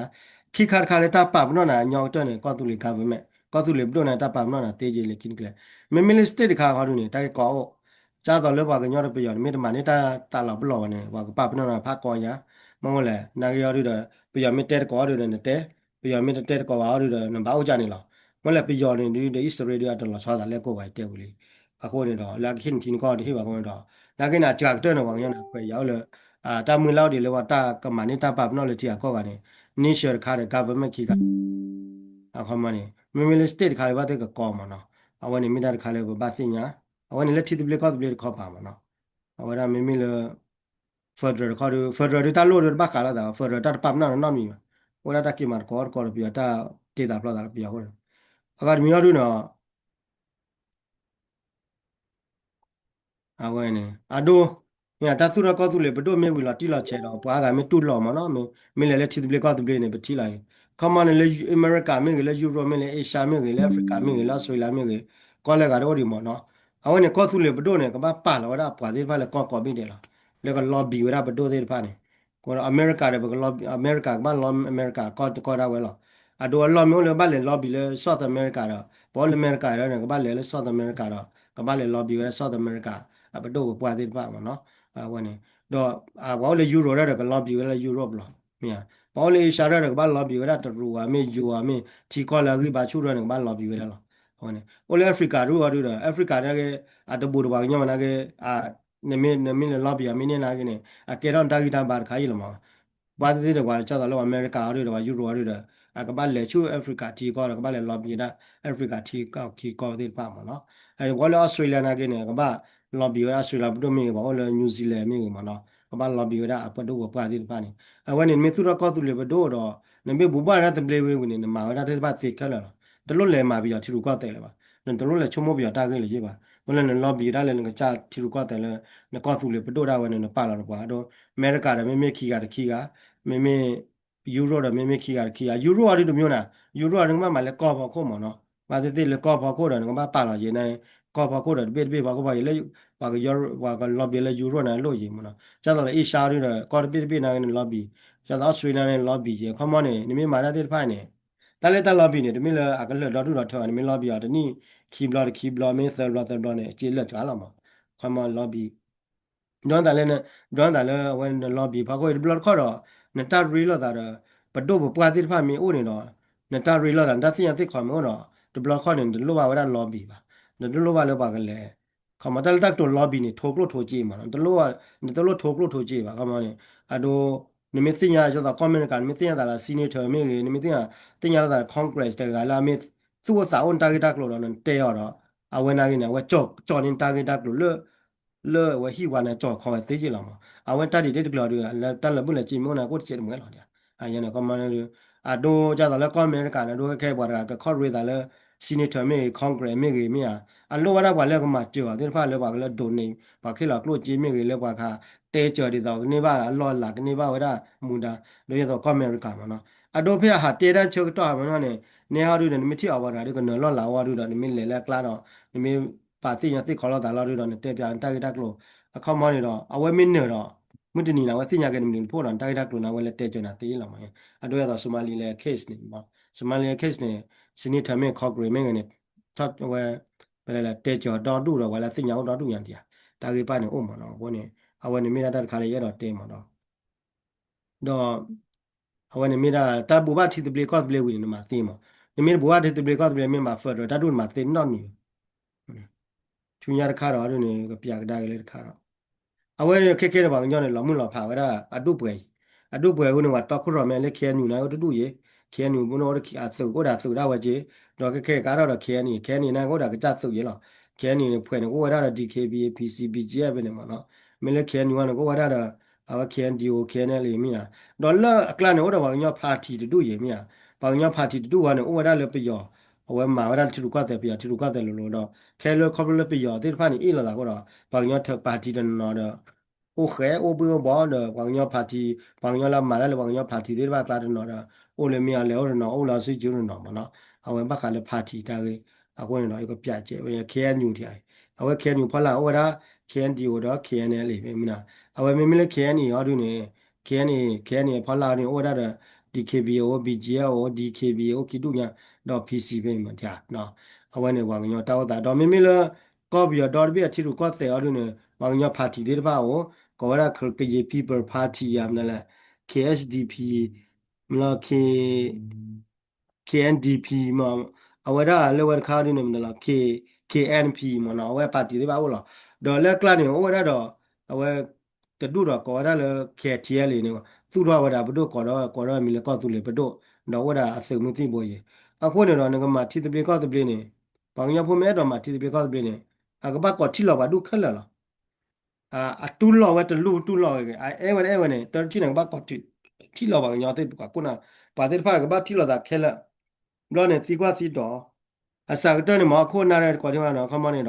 ခံခါတခါလၢတၢ်ပာ်ပနီၣ်နၤအညီကတၢၢ်န့ၣ် ကီၢ်သူလ့ၤ government, ကီၢ်သူလ့ၤပဒိၣ်န့ၣ် တၢ်ပာ်ပနီၣ်နၤသ့ယဲလၢခံတကျဲ, မ့မ့ၢ်လၢ state တခါဃီဒုန့ၣ် တၢ်ဂ့ၢ်ကီအိၣ်, ဒ်သိးလၢပှၤကညီတပယီၤန့ၣ် မ့ၢ်တမၤန့ၢ်တၢ်သးလီၤပလီၢ်ဝဲန့ၣ် ပှၤကပာ်ပနီၣ်နၤဖးကီယါ, မ့ၢ်အိၣ်လဲၣ် နာ်က့အီၤဒုဒီး ပယီၤမ့ၢ်တဲတကိးအီၤဒုဒီးနတဲ ပယီၤမ့ၢ်တတဲတကိးဘၣ်အီၤဒုဒီး နဘၣ်အိၣ်ကၢ်န့ၣ်လီၤ. မ့ၢ်လၢပယီၤန့ၣ်ဒုဒီး အံၣ်စရ့လးဒုအတလီၤဆီသးလဲၣ်ကိးဝဲတဲဝံၤလံ. အဃိန့ၣ်ဒီး လၢအကဟ့ၣ်နထံနကီၢ်တဟ့ၣ်ဘၣ်အဃိန့ၣ်ဒီး နာ်က့န့ၣ် အစှၤကတၢၢ်န့ၣ် ပှၤကညီန့ၣ် အခွဲးယာ်အိၣ်လၢ တၢ်မုၢ်လၢ်အိၣ်ဒံးလၢပှၤတၢ်ကမၤန့ၢ်တၢ်ပာ်ပနီၣ်လၢထံဂၤကီၢ်ဂၤန့ၣ် nation တခါဒီး government ခံဂၤ အခီမီန့ၣ် မ့မ့ၢ်လၢ state တခါလၢဘၣ်သ့ၣ်ကကီမ့ၢ်နီၤ. အဝဲန့ၣ်မ့ၢ်တၢ်တခါလၢပဘၣ်သ့ၣ်ညါ, အဝဲန့ၣ်လၢထံသဘျ့ကီၢ်သဘျ့တခီပၤမ့ၢ်နီၤ. အဝဲဒၣ်မ့မ့ၢ်လၢ federal တခီဒီး federal ဒုတၢ်လိၣ်ဒုတဘၣ်ဃးလိာ်သး federal တၢ်တပာ်ပနီၣ်နီတမံၤဘၣ်. အိၣ်ဒၣ်တၢ်က့ၤမၤသကိးတကိးဒီးပယီၤတၢ်တ့သးဖျီသးလၢပယီၤအဃိန့ၣ် အဂၤတမံၤအီၤဒုနီၤ အဝဲန့ၣ် အဒိ မ့ၢ်တၢ်သူၣ်ထီၣ်ကီၢ်သူလ့ၤပဒိၣ်မ့ၢ်ဝံၤလီၤတံၢ်လီၤဆဲးဒီး ပှၤအါဂၤမ့ၢ်တူၢ်လိာ်မ့ၢ်နီၤ, မ့ၢ်လဲၤလၢထံသဘျ့ကီၢ်သဘျ့န့ၣ် ပထံၣ်လီၤအံၤ, ခီမီန့ၣ်လၢအမဲရကၤမ့ၢ်ဂ့ၤ လၢယူရိၣ်မ့ၢ်ဂ့ၤ လၢအ့ရှါမ့ၢ်ဂ့ၤ လၢအဖရံကၤမ့ၢ်ဂ့ၤ လၢအီစထြ့လယါမ့ၢ်ဂ့ၤ ကီၢ်လၢဂၤတအိၣ်ဒံးမ့ၢ်နီၤ. အဝဲန့ၣ် ကီၢ်သူလ့ၤပဒိၣ်န့ၣ် ကဘၣ်ပာ်လီၤဝဲဒၣ်ပှၤသ့ၣ်တဖၣ်လၢကီၢ်ကိးဘ့ၣ်ဒဲးလီၤ, လၢက lobby ဝဲဒၣ်ပဒိၣ်သ့ၣ်တဖၣ်န့ၣ်, အမဲရကၤဒီး ပက lobby အမဲရကၤကဘၣ် lobby အမဲရကၤကီၢ်ကီၢ်ဒၣ်ဝဲလီၤ. အဒိအလီၢ်မ့ၢ်အိၣ်လၢဘၣ်လဲၤ lobby လၢ South America ဒီး ပှၤအိၣ်လၢအမဲရကၤဒီးန့ၣ် ကဘၣ်လဲၤလၢ South America ဒီး ကဘၣ်လဲၤ lobby ဝဲဒၣ် South America အပဒိၣ်ပပှၢ်သ့ၣ်တဖၣ်မ့ၢ်နီၤ. အဝဲန့ၣ် ဒီး ပှၤအိၣ်လၢယူရိၣ်ဒီး က lobby ဝဲဒၣ်ယူရိၣ်လီၤ, မ့ၢ်ဧါ, ပှၤအိၣ်လၢအ့ရှါဒီး ကဘၣ် lobby ဝဲဒၣ်တရူးဧါမ့ၢ်ယိၤဧါမ့ၢ် ထံကီၢ်လၢအဂံၢ်ဘါဆူၣ်ဒီးန့ၣ် ကဘၣ် lobby ဝဲဒၣ်လီၤ. အဝဲန့ၣ် အိၣ်လၢအဖရံကၤဒုအီၤဒုဒီး အဖရံကၤနာ်က့ အတဘူးဒီးပှၤကညီမ့ၢ်နာ်က့ နမ့ၢ်နမ့ၢ်လဲၤ lobby အီၤမ့ၢ်န့ၢ်နာ်က့န့ၣ် အကဲထီၣ်နတၢ်ဂံၢ်တၢ်ဘါတခါအံၤလီၤမ့ၢ်. ဘၣ်သ့ၣ်သ့ၣ်ဒီးပှၤကၢ်သိးလၢပှၤအမဲရကၤအီၤဒုဒီးပှၤယူရိၣ်အီၤဒုဒီး အကဘၣ်လဲၤဆူအဖရံကၤထံကီၢ်ဒီး ကဘၣ်လဲၤ lobby ဝဲဒၣ် အဖရံကၤထံကီၢ်ခံကီၢ်သ့ၣ်တဖၣ်မ့ၢ်နီၤ. ပှၤအိၣ်လၢအီစထြ့လယါနာ်က့န့ၣ် ကဘၣ် lobby ဝဲဒၣ် အီစထြ့လယါပဒိၣ်မ့ၢ်ဂ့ၤ ပှၤအိၣ်လၢ New Zealand မ့ၢ်ဂ့ၤမ့ၢ်နီၤ ကဘၣ် lobby ဝဲဒၣ်အပဒိၣ်ပပှၢ်သ့ၣ်တဖၣ်န့ၣ်. အဝဲန့ၣ် နမ့ၢ်သူၣ်ထီၣ်ကီၢ်သူလ့ၤပဒိၣ်ဒီး နမ့ၢ်ဘူးဘၣ်တၢ်သဘျ့ဝံၤန့ၣ် နမၤဝဲဒၣ်သ့ၣ်တဖၣ်သ့ခဲလၢာ်လီၤ. တလိၣ်လဲၤမၤပယီၤထံရူၢ်ကီၢ်သဲးလၢၤဘၣ်, နတလိၣ်လဲၤဆိကမိၣ်ပယီၤတၢ်ဂ့ၢ်လၢၤဘၣ်. မ့ၢ်လၢန lobby ဝဲဒၣ်လၢနကစၢ်ထံရူၢ်ကီၢ်သဲးလၢ နကီၢ်သူလ့ၤပဒိၣ်ဒၣ်ဝဲန့ၣ် နပာ်လီၤနပှၤဒီး အမဲရကၤဒီးမ့မ့ၢ်ခံဂၤတခံဂၤ, မ့မ့ၢ် ယူရိၣ်ဒီးမ့မ့ၢ်ခံဂၤတခံဂၤ, ယူရိၣ်အီၤဒုတမံၤနၤ, ယူရိၣ်အီၤဒုကဘၣ်မၤလၢကီၢ်ဖီခိၣ်မ့ၢ်နီၤ. ဘၣ်သ့ၣ်သ့ၣ်လၢကီၢ်ဖီခိၣ်ဒီး နကဘၣ်ပာ်လီၤယဲၢ်န့ၣ် ကီၢ်ဖီခိၣ်ဒီးတဘ့ၣ်တဘ့ၣ်ဖီခိၣ်ဖီယဲၢ်လၢ ပှၤက lobby လၢယူရိၣ်န့ၣ် အလိၣ်ယဲၢ်မ့ၢ်နီၤ. ဒ်သိးလၢအ့ရှါဒုဒီး ကီၢ်တဘ့ၣ်တဘ့ၣ်နာ်က့န့ၣ် lobby, ဒ်သိးအီစထြ့လယါန့ၣ် lobby ယဲၢ် ခီမီန့ၣ် နမ့ၢ်မၤတၢ်သ့ၣ်တဖၣ်န့ၣ် တၢ်လၢတၢ် lobby န့ၣ် တမ့ၢ်လၢအကလၢာ်ဒီဒူၣ်ဒီထၢဘၣ်, နမ့ၢ် lobby အီၤတနံၣ်ခံဘျီတခံဘျီ မ့ၢ်သၢဘျီသၢဘျီန့ၣ် အစ့လၢာ်စှၤလီၤမး. ခီမီ lobby ဒ်သိးလၢ ဒ်သိးလၢအဝဲန lobby ဖီခိၣ်အံၤတဘျီတခီၣ်ဒီး နတၢ်ရ့လိာ်သးဒီး ပဒိၣ်ပပှၢ်သ့ၣ်တဖၣ်မ့ၢ်အိၣ်န့ၣ်ဒီး နတၢ်ရ့လိာ်သး နတၢ်သ့ၣ်ညါသ့ၣ်ခီမ့ၢ်အိၣ်ဒီး တဘျီတခီၣ်န့ၣ် နတလိၣ်ဘၣ်ဝဲဒၣ် lobby ဘၣ်, နတလိၣ်ဘၣ်လၢပှၤကလဲၤ ခီမီ တၢ်လၢတၢ်ကတိၤ lobby န့ၣ် ထိကျိၣ်ထိစ့မးနီၤ, နတလိၣ်ထိကျိၣ်ထိစ့ဘၣ် ခီမီန့ၣ်. အဒိ နမ့ၢ်သ့ၣ်ညါ ဒ်သိးကီၢ်အမဲရကၤ နမ့ၢ်သ့ၣ်ညါသးလၢ senator မ့ၢ်ဂ့ၤ, နမ့ၢ်သ့ၣ်ညါ သ့ၣ်ညါလိာ်သးလၢ Congress တဂၤလၢအမ့ၢ် သူၣ်အိၣ်သးအိၣ်နတၢ်ဂ့ၢ်တၢ်ကျိၤဒီး နတဲအီၤဒီး အဝဲနာ်က့န့ၣ် အဝဲကၠီၣ်န့ၢ်နတၢ်ဂ့ၢ်တၢ်ကျိၤလၢ လၢအဝဲဟံၣ်ဝါန့ၣ် ကၠီၣ်ခီဝဲသ့က့လီၤမး. အဝဲတၢ်ဒ်န့ၣ်တကျိၤဒီး လၢတၢ်လၢာ်ဘူၣ်လၢာ်စ့မ့ၢ်အိၣ်န့ၣ် ကအိၣ်တစဲးတမှဲလီၤ. အန့ၣ် ခီမီ အဒိ ဒ်သိးလၢကီၢ်အမဲရကၤန့ၣ် အဒိခဲခဲပှၤတဂၤကခီၣ်ရ့သးလၢ senator မ့ၢ်ဂ့ၤ Congress မ့ၢ်ဂ့ၤမ့ၢ်ဧါ, အလိၣ်ဘၣ်ဒၣ်ပှၤလၢကမၤစၢၤအီၤသ့ၣ်တဖၣ်လၢပှၤကလၢဒိးန့ၢ် ပှၤခ့လီၤကျိၣ်စ့မ့ၢ်ဂ့ၤ လၢပှၤခးတဲစၢၤဒ်သိးကန့ၢ်ဘၣ်အလီၢ်အလၤ ကန့ၢ်ဘၣ်ဝဲဒၣ်မူဒါ ဒ်သိးကီၢ်အမဲရကၤမးနီၤ. အဒိဖဲအဟးတဲတၢ်ဆၢကတီၢ်ဟးမးနီၤန့ၣ် နဲဟီဒုဒီး နမ့ၢ်ထံၣ်အီၤဝဲတဂၤဒီး ကနၢၤလီၢ်လၤဝဲဒုဒီး နမ့ၢ်လဲၤလၢအကျါဒီး နမ့ၢ်ပာ်သ့ၣ်ညါသ့ၣ်ခီလီၤသးလီၤဒုဒီး နတဲပၠးနတၢ်ဂ့ၢ်တၢ်ကျိၤ အခီမီန့ၣ်ဒီး အဝဲမ့ၢ်နၢၤဒီး မုၢ်တနံၤန့ၣ် အဝဲသ့ၣ်ညါက့ၤနမံၤနဖိဒီး နတၢ်ဂ့ၢ်တၢ်ကျိၤန့ၣ် အဝဲလၢတဲကၠီၤနၤသ့လီၤမး. အဒိအသိး Somaliland case န့ၣ် Somaliland case န့ၣ် Senator မ့ၢ် Congress မ့ၢ်ဂ့ၤန့ၣ် ထီၣ်ဝဲ ပလဲၤလၢတဲကၠီၤ ဒီဒူၣ်ဒီး ပှၤလၢသ့ၣ်ညါအိၣ်ဒီဒူၣ်ညါဒံးဧါ, တၢ်ဂ့ၢ်ပၣ်န့ၣ်အိၣ်မးနီၤ. အဃိန့ၣ် အဝဲန့ၣ်မ့ၢ်ဒၣ်တၢ်တခါလၢယအဲၣ်ဒိးတဲမးနီၤ. ဒီး အဝဲန့ၣ်မ့ၢ်ဒၣ် တၢ်ဘိးဘၣ်ထံသဘျ့ကီၢ်သဘျ့ဝံၤန့ၣ် နမၤသ့မး. နမ့ၢ်တဘိးဘၣ်ထံသဘျ့ကီၢ်သဘျ့ မ့ၢ်မၤ federal တၢ်ဒူၣ်န့ၣ် မၤသ့နီတမံၤ ဆူညါတခါဒီးဒ်န့ၣ် ကပျးကဒါက့ၤလၢတခါဒီး အဝဲန့ၣ်ခဲခဲန့ၣ် ပှၤကညီန့ၣ် လီၤမုၢ်လီၤဖးဝဲဒၣ်အဒူၣ်ပှဲၤအံၤ, အဒူၣ်ပှဲၤအဃိန့ၣ် ပှၤတီခိၣ်ရိၣ်မဲလၢ K N U န့ၣ် အိၣ်တဒူၣ်ယဲ, K N U ဘိန့ၣ် အိၣ်ဒီးအသုး အိၣ်ဒီးအသုးဒၣ်ဝဲက့, ဒီးခဲခဲကဒီးဒီး K N A, K N A န့ၣ် ကအိၣ်ဒီးကစၢ်သုးယဲလီၤ. K N A န့ၣ် ဖှဲးန့ၣ် ကအိၣ်ဝဲဒၣ်ဒီး D K B A, P C, B G F န့ၣ်မးနီၤ. မ့ၢ်လၢ K N U န့ၣ် ကအိၣ်ဝဲဒၣ်ဒီး အဝဲ K N D O, K N L A မ့ၢ်ဧါ. ဒီးလၢအကျါန့ၣ် အိၣ်ဒီးပှၤကညီ party တဒူၣ်ယဲမ့ၢ်ဧါ. ပှၤကညီ party တဒူၣ်ဝဲန့ၣ် အိၣ်ဝဲဒၣ်လၢပယီၤ အဝဲမၤဝဲဒၣ်ထံရူၢ်ကီၢ်သဲး ပယီၤထံရူၢ်ကီၢ်သဲးလိၤလိၤဒီး ခဲလၢခီဖျိလၢပယီၤသ့ၣ်တဖၣ်န့ၣ် အ့ၣ်လိာ်သးအဃိဒီး ပှၤကညီ party တနီၤဒီး အိၣ်ဃဲးအိၣ်ဘှ့ၣ်အိၣ်ဘှီၣ်ဒီး ပှၤကညီ party, ပှၤကညီလၢအမၤတၢ်လၢပှၤကညီ party သ့ၣ်တဖၣ်အကျါတနီၤဒီး အိၣ်လၢမ့ၢ်အလဲၤအိၣ်တနီၤ အိၣ်လၢအစုကၠိတနီၤမးနီၤ. အဝဲဘၣ်ဃးလၢ party တၢ်ဂ့ၢ်အဃိန့ၣ်ဒီး ယကပျးကဲးဝဲ K N U ထံၣ် အဝဲ K N U ဖီလာ်အိၣ်ဝဲဒၣ် K N D O ဒီး K N L A မ့ၢ်နီၤ. အဝဲမ့မ့ၢ်လၢ K N A အီၤဒုန့ၣ် K N A, K N A ဖီလာ်အီၤဒုန့ၣ် အိၣ်ဝဲဒၣ်ဒီး D K B A အိၣ်, B G F အိၣ်, D K B A အိၣ်ခံဒူၣ်ညါ, ဒီး P C ဖဲမးထံၣ် အဝဲန့ၣ် ပှၤကညီတၢ်အိၣ်သး ဒီးမ့မ့ၢ်လၢ ကီၢ်ပယီၤဒီတဘ့ၣ်အထံရူၢ်ကီၢ်သဲးအီၤဒုန့ၣ် ပှၤကညီ party သ့ၣ်တဖၣ်အိၣ်, ကိးဝဲဒၣ် Karen People Party ယၤမနုၤလဲၣ်, K S D P မ့ၢ်လီၤ K K N D P မး, အဝဲဒၣ်လၢဝဲတခါဒုန့ၣ်မနုၤလီၤ K, K N P မးနီၤ, အဝဲ party သ့ၣ်တဖၣ်အိၣ်လီၤ. ဒီးလၢအကျါန့ၣ် အိၣ်ဝဲဒၣ်ဒီး အဝဲ တဒူၣ်ဒီးကိးဝဲဒၣ်လၢ K T L A န့ၣ် သူၣ်ထီၣ်ဝဲဒၣ်ပဒိၣ် ကိးဒီး ကိးဒီးမံၤလၢကီၢ်သူလ့ၤပဒိၣ်, ဒီးအိၣ်ဝဲဒၣ်အသုးမုၢ်သံၣ်ဘိယဲၢ်. အဃိန့ၣ်ဒီး နကမၤထံသဘျ့ကီၢ်သဘျ့န့ၣ် ပှၤကညီဖိမ့ၢ်အဲၣ်ဒိးမၤထံသဘျ့ကီၢ်သဘျ့န့ၣ် အကဘၣ်ကိးထံၣ်လီၤပှၤဒူၣ်ခဲလၢာ်လီၤ. အတူၢ်လိာ်ဝဲတလူၢ်တူၢ်လိာ်ဝဲဂ့ၤ, အအဲၣ်ဝဲတအဲၣ်ဝဲန့ၣ် တၢ်ထံၣ်န့ၣ် ကဘၣ်ကိးထံၣ်လီၤပှၤကညီသ့ၣ်တဖၣ်ခိၣ်နၢ်, ပှၤသ့ၣ်တဖၣ်ကဘၣ်ထံၣ်လိာ်သးခဲလၢာ်, ဘျီန့ၣ်သံကွၢ်သံဒိး, အစှၤကတၢၢ်န့ၣ် မ့ၢ်ခိၣ်နၢ်ရဲၣ်တကိးဒံးဘၣ်နီၤ ခီမီန့ၣ်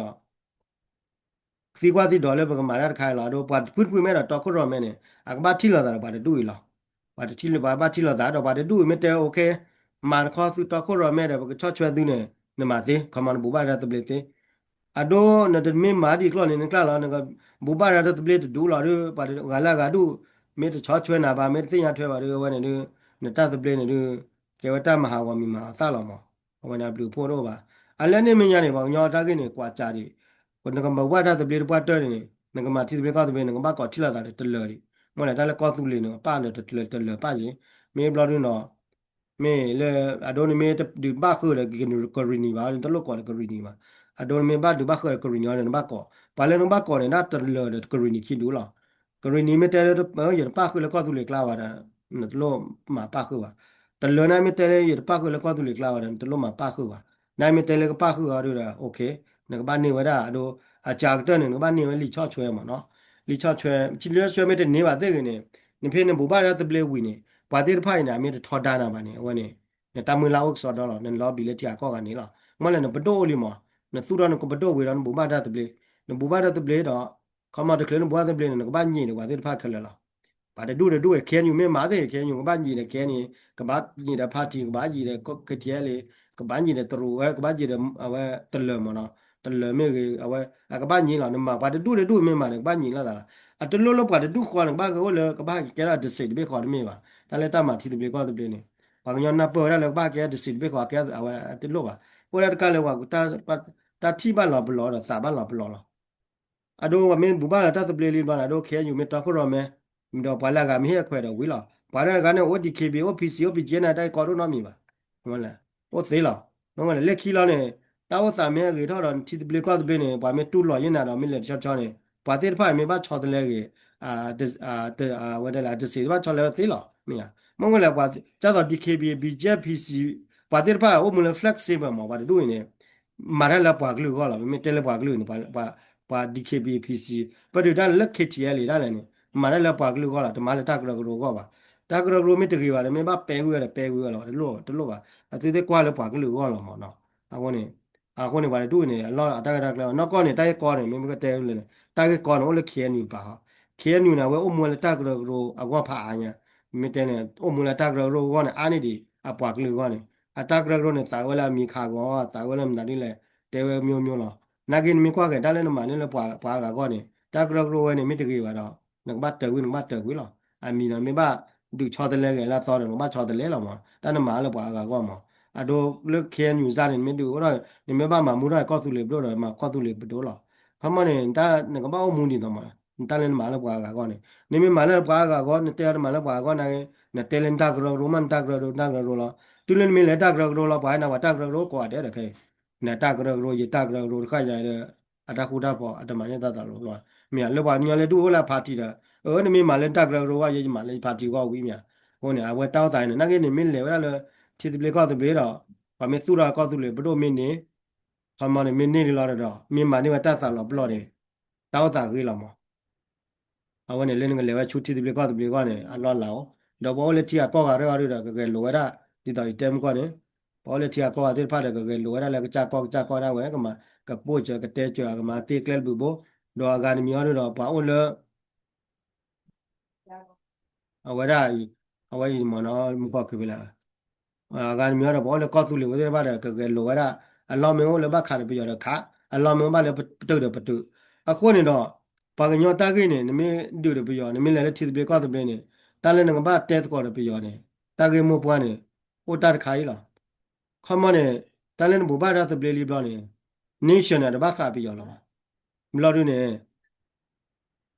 ဒီး သံကွၢ်သံဒိးလၢပကမၤတၢ်တခါအံၤလီၤ. အဒိ ပှၤတဖုတဖုမ့ၢ်အဲၣ်ဒိးတီခိၣ်ရိၣ်မဲန့ၣ် အကဘၣ်ထံၣ်လိာ်သးဒီးပှၤတဒူၣ်အံၤလီၤ. ပှၤတထံၣ်လၢပှၤဘၣ်ထံၣ်လိာ်သးဒီးပှၤတဒူၣ်အံၤ မ့ၢ်တဲ okay, မၤတခီသုတီခိၣ်ရိၣ်မဲဒီး ပကဆီၣ်ထွဲသုန့ၣ် နမၤသ့, ခီမီနဘိးဘၣ်တၢ်သဘျ့သ့. အဒိ နတမ့ၢ်မၤဒ်ကျီၢ်န့ၣ် နကျၢ်လီၤ, နကဘိးဘၣ်တၢ်သဘျ့တဒူၣ်လီၤဒီး ပှၤဂၤလၢအဂၤဒူၣ် မ့ၢ်တဆီၣ်ထွဲနၤဘၣ် မ့ၢ်တသ့ၣ်ညါထွဲဘၣ်ဒီး အဝဲန့ၣ်ဒီး နတၢ်သဘျ့န့ၣ်ဒီး ကဲဝဲတၢ်မၤဟးဂီၤမံၤမၤဟးဂီၤသၣ်လီၤမး. အဝဲန့ၣ်အဘျုးအဖှိၣ်တအိၣ်ဘၣ်. အလၢန့ၣ်မဲာ်ညါန့ၣ် ပှၤကညီတၢ်ဂ့ၢ်န့ၣ် ကွၢ်စးဒံး, နကဘိးဘၣ်တၢ်သဘျ့တပှၢ်တၢၢ်န့ၣ် နကမၤထံသဘျ့ကီၢ်သဘျ့ နကဘၣ်ကိးထံၣ်လိာ်သးဒီးတလၢာ်ဒံး, မ့ၢ်လဲၣ်တၢ်လၢကီၢ်သူလ့ၤန့ၣ် ပာ်လၢတလၢာ်ပာ်ယံၤ, မ့ၢ်ဘျီဒုနီၤ မ့ၢ်လၢ အဒိနမ့ၢ်တဒုးဘၣ်ဃုာ်ဒီးကရံၣ်နံၣ်ဘၣ် နတလိၣ်ကိးဒီးကရံၣ်နံၣ်ဘၣ်, အဒိနမ့ၢ်ဘၣ်ဒုးဘၣ်ဃုာ်ဒီးကရံၣ်နံၣ်အီၤန့ၣ် နဘၣ်ကိး, ပှၤလၢနကဘၣ်ကိးန့ၣ် ဒၣ်တလၢာ်ဒီးကရံၣ်နံၣ်ခံဒူၣ်လီၤ. ကရံၣ်နံၣ်မ့ၢ်တဲလၢ ယတပာ်ဃုာ်လၢကီၢ်သူလ့ၤကျါဘၣ်ဒီး နတလိၣ်မၤပာ်ဃုာ်ဘၣ်. တလၢာ်န့ၣ်မ့ၢ်တဲလၢယတပာ်ဃုာ်လၢကီၢ်သူလ့ၤကျါဘၣ်ဒီး နတလိၣ်မၤပာ်ဃုာ်ဘၣ်. န့ၣ်မ့ၢ်တဲလၢကပာ်ဃုာ်အီၤဒုဒီး okay, နကဘၣ်န့ၢ်ဝဲဒၣ်အဒိ အစှၤကတၢၢ်န့ၣ် နကဘၣ်န့ၢ်ဝဲလံာ်ဆီၣ်ထွဲမးနီၤ. လံာ်ဆီၣ်ထွဲ, လံာ်ဆီၣ်ထွဲမ့ၢ်တန့ၢ်ဘၣ်သ့ၣ်ဂ့ၤန့ၣ် နဖဲနဘိးဘၣ်တၢ်သဘျ့ဝံၤန့ၣ် ပှၤသ့ၣ်တဖၣ်အံၤန့ၣ် အမ့ၢ်တထီဒါနၤဘၣ်န့ၣ် အဝဲန့ၣ် နတၢ်မုၢ်လၢ်အိၣ်ကစီဒီလီၤ, နလီၤဘံၣ်လၢထံဂၤကီၢ်ဂၤန့ၣ်လီၤ. မ့ၢ်လဲၣ်နပဒိၣ်အိၣ်လံမး, နသူၣ်ထီၣ်နကပဒိၣ်ဝံၤဒီးနဘိးဘၣ်တၢ်သဘျ့, နဘိးဘၣ်တၢ်သဘျ့ဒီး ခီမီတချုးနဘိးဘၣ်သဘျ့န့ၣ် နကဘၣ်ညံးဒီးပှၤသ့ၣ်တဖၣ်ခဲလၢာ်လီၤ. ပှၤတဒူၣ်တဒူၣ် ခဲအံၤမ့ၢ်မၤသ့ၣ် ခဲအံၤကဘၣ်ညံးဒီး ခဲအံၤ ကဘၣ်ညံးဒီး party ကဘၣ်ညံးဒီး K T L A ကဘၣ်ညံးဒီးတရူးဝဲ ကဘၣ်ညံးဒီးအဝဲတလၢာ်မးနီၤ, တလၢာ်မ့ၢ်ဂ့ၤ အဝဲ အကဘၣ်ညံးလီၤ. နမၤပှၤတဒူၣ်တဒူၣ်မ့ၢ်မၤန့ၣ် ကဘၣ်ညံးလိာ်သးလီၤ. အတလိၣ်လၢပှၤတဒူၣ်ဃီန့ၣ် ကဘၣ်ကအိၣ်လၢ ကဘၣ်ကဲထီၣ်တစ့းတဘ့ၣ်ဃီတမ့ၢ်ဘၣ်. တၢ်လၢတၢ်မၤထံသဘျ့ကီၢ်သဘျ့န့ၣ် ပှၤကညီနၢ်ပၢၢ်ဝဲဒၣ်လၢကဘၣ်ကဲထီၣ်တစ့းတဘ့ၣ်ဃီ အဝဲတလိၣ်ဘၣ်. အိၣ်ဒၣ်တကါလၢပှၤ တၢ်ထံၣ်ဘၣ်လီၤပလီၢ်ဒီးသးဘၣ်လီၤပလီၢ်လီၤ. အဒိပှၤမ့ၢ်ဘိးဘၣ်လၢတၢ်သဘျ့လံဘျီန့ၣ် အဒိ ခဲအံၤမ့ၢ်တီခိၣ်ရိၣ်မဲ ဒီးပှၤလၢအဂၤမ့ၢ်ဟ့ၣ်အခွဲးဒီးဝံၤလီၤ. ပှၤတဂၤန့ၣ်အိၣ် D K B A အိၣ် P C အိၣ် P G N န့ၣ် တၢ်ဂ့ၢ်ကီတအိၣ်နီတမံၤဘၣ်. အိၣ်သ့လီၤ. မ့ၢ်ဝဲလဲၣ် လၢခံလီၤန့ၣ် တၢ်အိၣ်သးမ့ၢ်အဂ့ၤထီၣ်ဒီး ထံသဘျ့ကီၢ်သဘျ့န့ၣ် ပှၤမ့ၢ်တူၢ်လိာ်ယဲၢ်နၤဒီး မ့ၢ်လဲၤတဆီဆီန့ၣ် ပှၤသ့ၣ်တဖၣ်မ့ၢ်ဘၣ်ဆီတလဲဂ့ၤ ဝဲဒၣ်လၢအတစ့းတဘၣ်ဆီလဲဝဲသ့လီၤ. မ့ၢ်ဧါ. မ့ၢ်ဝဲလဲၣ် ပှၤ ကၢ်သိး D K B A, B G F, P C ပှၤသ့ၣ်တဖၣ်အိၣ်မူလၢ flexible မး ပှၤတဒူၣ်အံၤန့ၣ် မၤတၢ်လၢပှၤကလုာ်အဂီၢ်လီၤ. မ့မ့ၢ်တဲလၢပှၤကလုာ်န့ၣ် ပှၤ D K B A, P C ပတုာ်တၢ်လၢ K T L A ဒၣ်လဲာ်န့ၣ် မၤတၢ်လၢပှၤကလုာ်အဂီၢ်လီၤ. တမၤလၢတၢ်ကရၢကရိအဂီၢ်ဘၣ်. တၢ်ကရၢကရိမ့ၢ်တဂ့ၤဘၣ်န့ၣ် မ့ၢ်ဘၣ်ပဲဝံၤဒီးပဲဝံၤလီၤ. တလိၣ်ဘၣ်, တလိၣ်ဘၣ်. အသုသ့ၣ်ကွၢ်လၢပှၤကလုာ်အဂီၢ်လီၤမးနီၤ. အဃိန့ၣ် အဃိန့ၣ် ပှၤတဒူၣ်အံၤန့ၣ် အလီၢ်အတၢ်ဂ့ၢ်တၢ်ကျိၤ နီၢ်ကီၢ်န့ၣ် တၢ်ဂ့ၢ်ကီန့ၣ် မ့မ့ၢ်ကတဲလဲၣ်န့ၣ် တၢ်ဂ့ၢ်ကီန့ၣ် အိၣ်လၢ K N U တပၤဟီ. K N U န့ၣ် အဝဲအိၣ်မူဝဲလၢတၢ်ကရၢကရိအဂီၢ်ဖးအါညါ. မ့မ့ၢ်တဲန့ၣ် အိၣ်မူလၢတၢ်ကရၢကရိအဂီၢ်န့ၣ် အါန့ၢ်ဒံးအပှၤကလုာ်အဂီၢ်န့ၣ် အတၢ်ကရၢကရိန့ၣ် သးဝဲလၢအမံၤခးဂီၤ, သးဝဲလၢမနုၤဒ်လဲၣ်, တဲဝဲမျိုးမျိုးလီၤ. နာ်က့နမ့ၢ်ကွၢ်က့ၤတၢ်လၢနမၤန့ၢ်လၢပှၤအဂၤအဂီၢ်န့ၣ် တၢ်ကရၢကရိဝဲန့ၣ် မ့ၢ်တဂ့ၤဘၣ်ဒီး နကဘၣ်တၢာ်ကွံာ် နကဘၣ်တၢာ်ကွံာ်လီၤ. အမံၤဒီးမ့ၢ်ဘၣ်ဒုးဆီတလဲက့ၤလၢအသီဒီး နကဘၣ်ဆီတလဲလီၤမး, တၢ်နမၤလၢပှၤအဂၤအဂီၢ်မး. အဒိလၢ ခ့ၣ်အဲၣ်ယူၣ်စၢ်န့ၣ် နမ့ၢ်ဒုးအိၣ်ဒီး နမ့ၢ်ဘၣ်မၤမူထီၣ်ကီၢ်သူလ့ၤပဒိၣ်ဒီး မၤကီၢ်သူလ့ၤပဒိၣ်လီၤ. ခီမီန့ၣ် နကဘၣ်အိၣ်မူဒ်သိးမး, နတၢ်လၢနမၤလၢပှၤအဂၤအဂီၢ်န့ၣ် နမ့ၢ်မၤလၢပှၤအဂၤအဂီၢ် နတဲအီၤနမၤလၢပှၤအဂၤအဂီၢ်နာ်က့ နတဲလၢနတၢ်ကရၢကရိမး နတၢ်ကရၢကရိ နတၢ်ကရၢကရိလီၤ. တုၤလၢနမ့ၢ်လဲၤတၢ်ကရၢကရိလီၤ ပှၤဟဲနၤပှၤတၢ်ကရၢကရိကိးဂၤဒဲးဒီးခဲအံၤ နတၢ်ကရၢကရိ ယတၢ်ကရၢကရိတဃၣ်ယၤဒီး အတၢ်ဃူတၢ်ဖိး အတမၤန့ၢ်တၢ်သးလီၤလီၤ. မ့ၢ်ဧါ လၢပှၤကညီလၢဒုးအိၣ်လၢအ party ဒီး အၢ နမ့ၢ်မၤလၢနတၢ်ကရၢကရိအဂီၢ် ယမၤလၢယ party အဂီၢ်ဝံၤမ့ၢ်ဧါ. အဃိန့ၣ် အဝဲတၢ်အိၣ်သးန့ၣ် နာ်က့န့ၣ် မ့ၢ်လဲၤဝဲဒၣ်လၢ ထံသဘျ့ကီၢ်သဘျ့ဒီး ပှၤမ့ၢ်သူၣ်ထီၣ်ကီၢ်သူလ့ၤပဒိၣ်မ့ၢ်န့ၣ် ခီမီန့ၣ် မ့ၢ်န့ၢ်လီၤဒီး မ့ၢ်မၤန့ၢ်ဝဲတၢ်သးလီၤပလိာ်န့ၣ် တၢ်အိၣ်သးဂ့ၤလီၤမး. အဝဲန့ၣ်လၢနကလဲၤဝဲဆူထံသဘျ့ကီၢ်သဘျ့အဂီၢ်န့ၣ် အလီၢ်လၤအိၣ်, ဒီးပှၤအိၣ်လၢထံဂၤကီၢ်ဂၤရဲၣ်အီၤဒုးဒီး ကဂဲၤလိာ်ဝဲဒၣ် ဒ်သိးယတဲမုၢ်ကီၢ်န့ၣ် ပှၤအိၣ်လၢထံဂၤကီၢ်ဂၤသ့ၣ်တဖၣ်ဒီး ကဂဲၤလိာ်ဝဲဒၣ်လၢကစၢ်ကီၢ်ကစၢ်ကီၢ်ဒၣ်ဝဲ ကမၤကပိာ်စၢၤ ကတဲစၢၤ ကမၤသ့ကျဲတဘျုးဘိ, ဒီးအဂၤတမံၤအီၤဒုးဒီး ပှၤအိၣ်လၢ အဝဲဒၣ်အံၤ အဝဲအံၤမ့ၢ်နီၤ မုၢ်ကီၢ်ခုဖဲလဲၣ် အဂၤတမံၤအီၤဒီး ပှၤအိၣ်လၢကီၢ်သူလ့ၤဝဲသ့ၣ်တဖၣ်ဒီး ကဂဲၤလိာ်ဝဲဒၣ် အလီၢ်မ့ၢ်အိၣ်လၢဘၣ်ခးဒီးပယီၤဒီးခး, အလီၢ်မ့ၢ်အိၣ်ဘၣ်လၢပတုာ်ဒီးပတုာ်. အဃိန့ၣ်ဒီး ပှၤကညီတၢ်ဂ့ၢ်န့ၣ် နမ့ၢ်ဒုးဒီးပယီၤ နမ့ၢ်လဲၤလၢထံသဘျ့ကီၢ်သဘျ့န့ၣ် တၢ်လၢနကဘၣ်တဲသကိးဒီးပယီၤန့ၣ် တၢ်ဂ့ၢ်မိၢ်ပှၢ်န့ၣ် အိၣ်တၢ်တခါအံၤလီၤ. ခီမီန့ၣ် တၢ်လၢနဘိးဘၣ်တၢ်သဘျ့လံဘျီန့ၣ် nation န့ၣ် တဘၣ်ဃးပယီၤလၢၤဘၣ်. ဘျီဒုန့ၣ်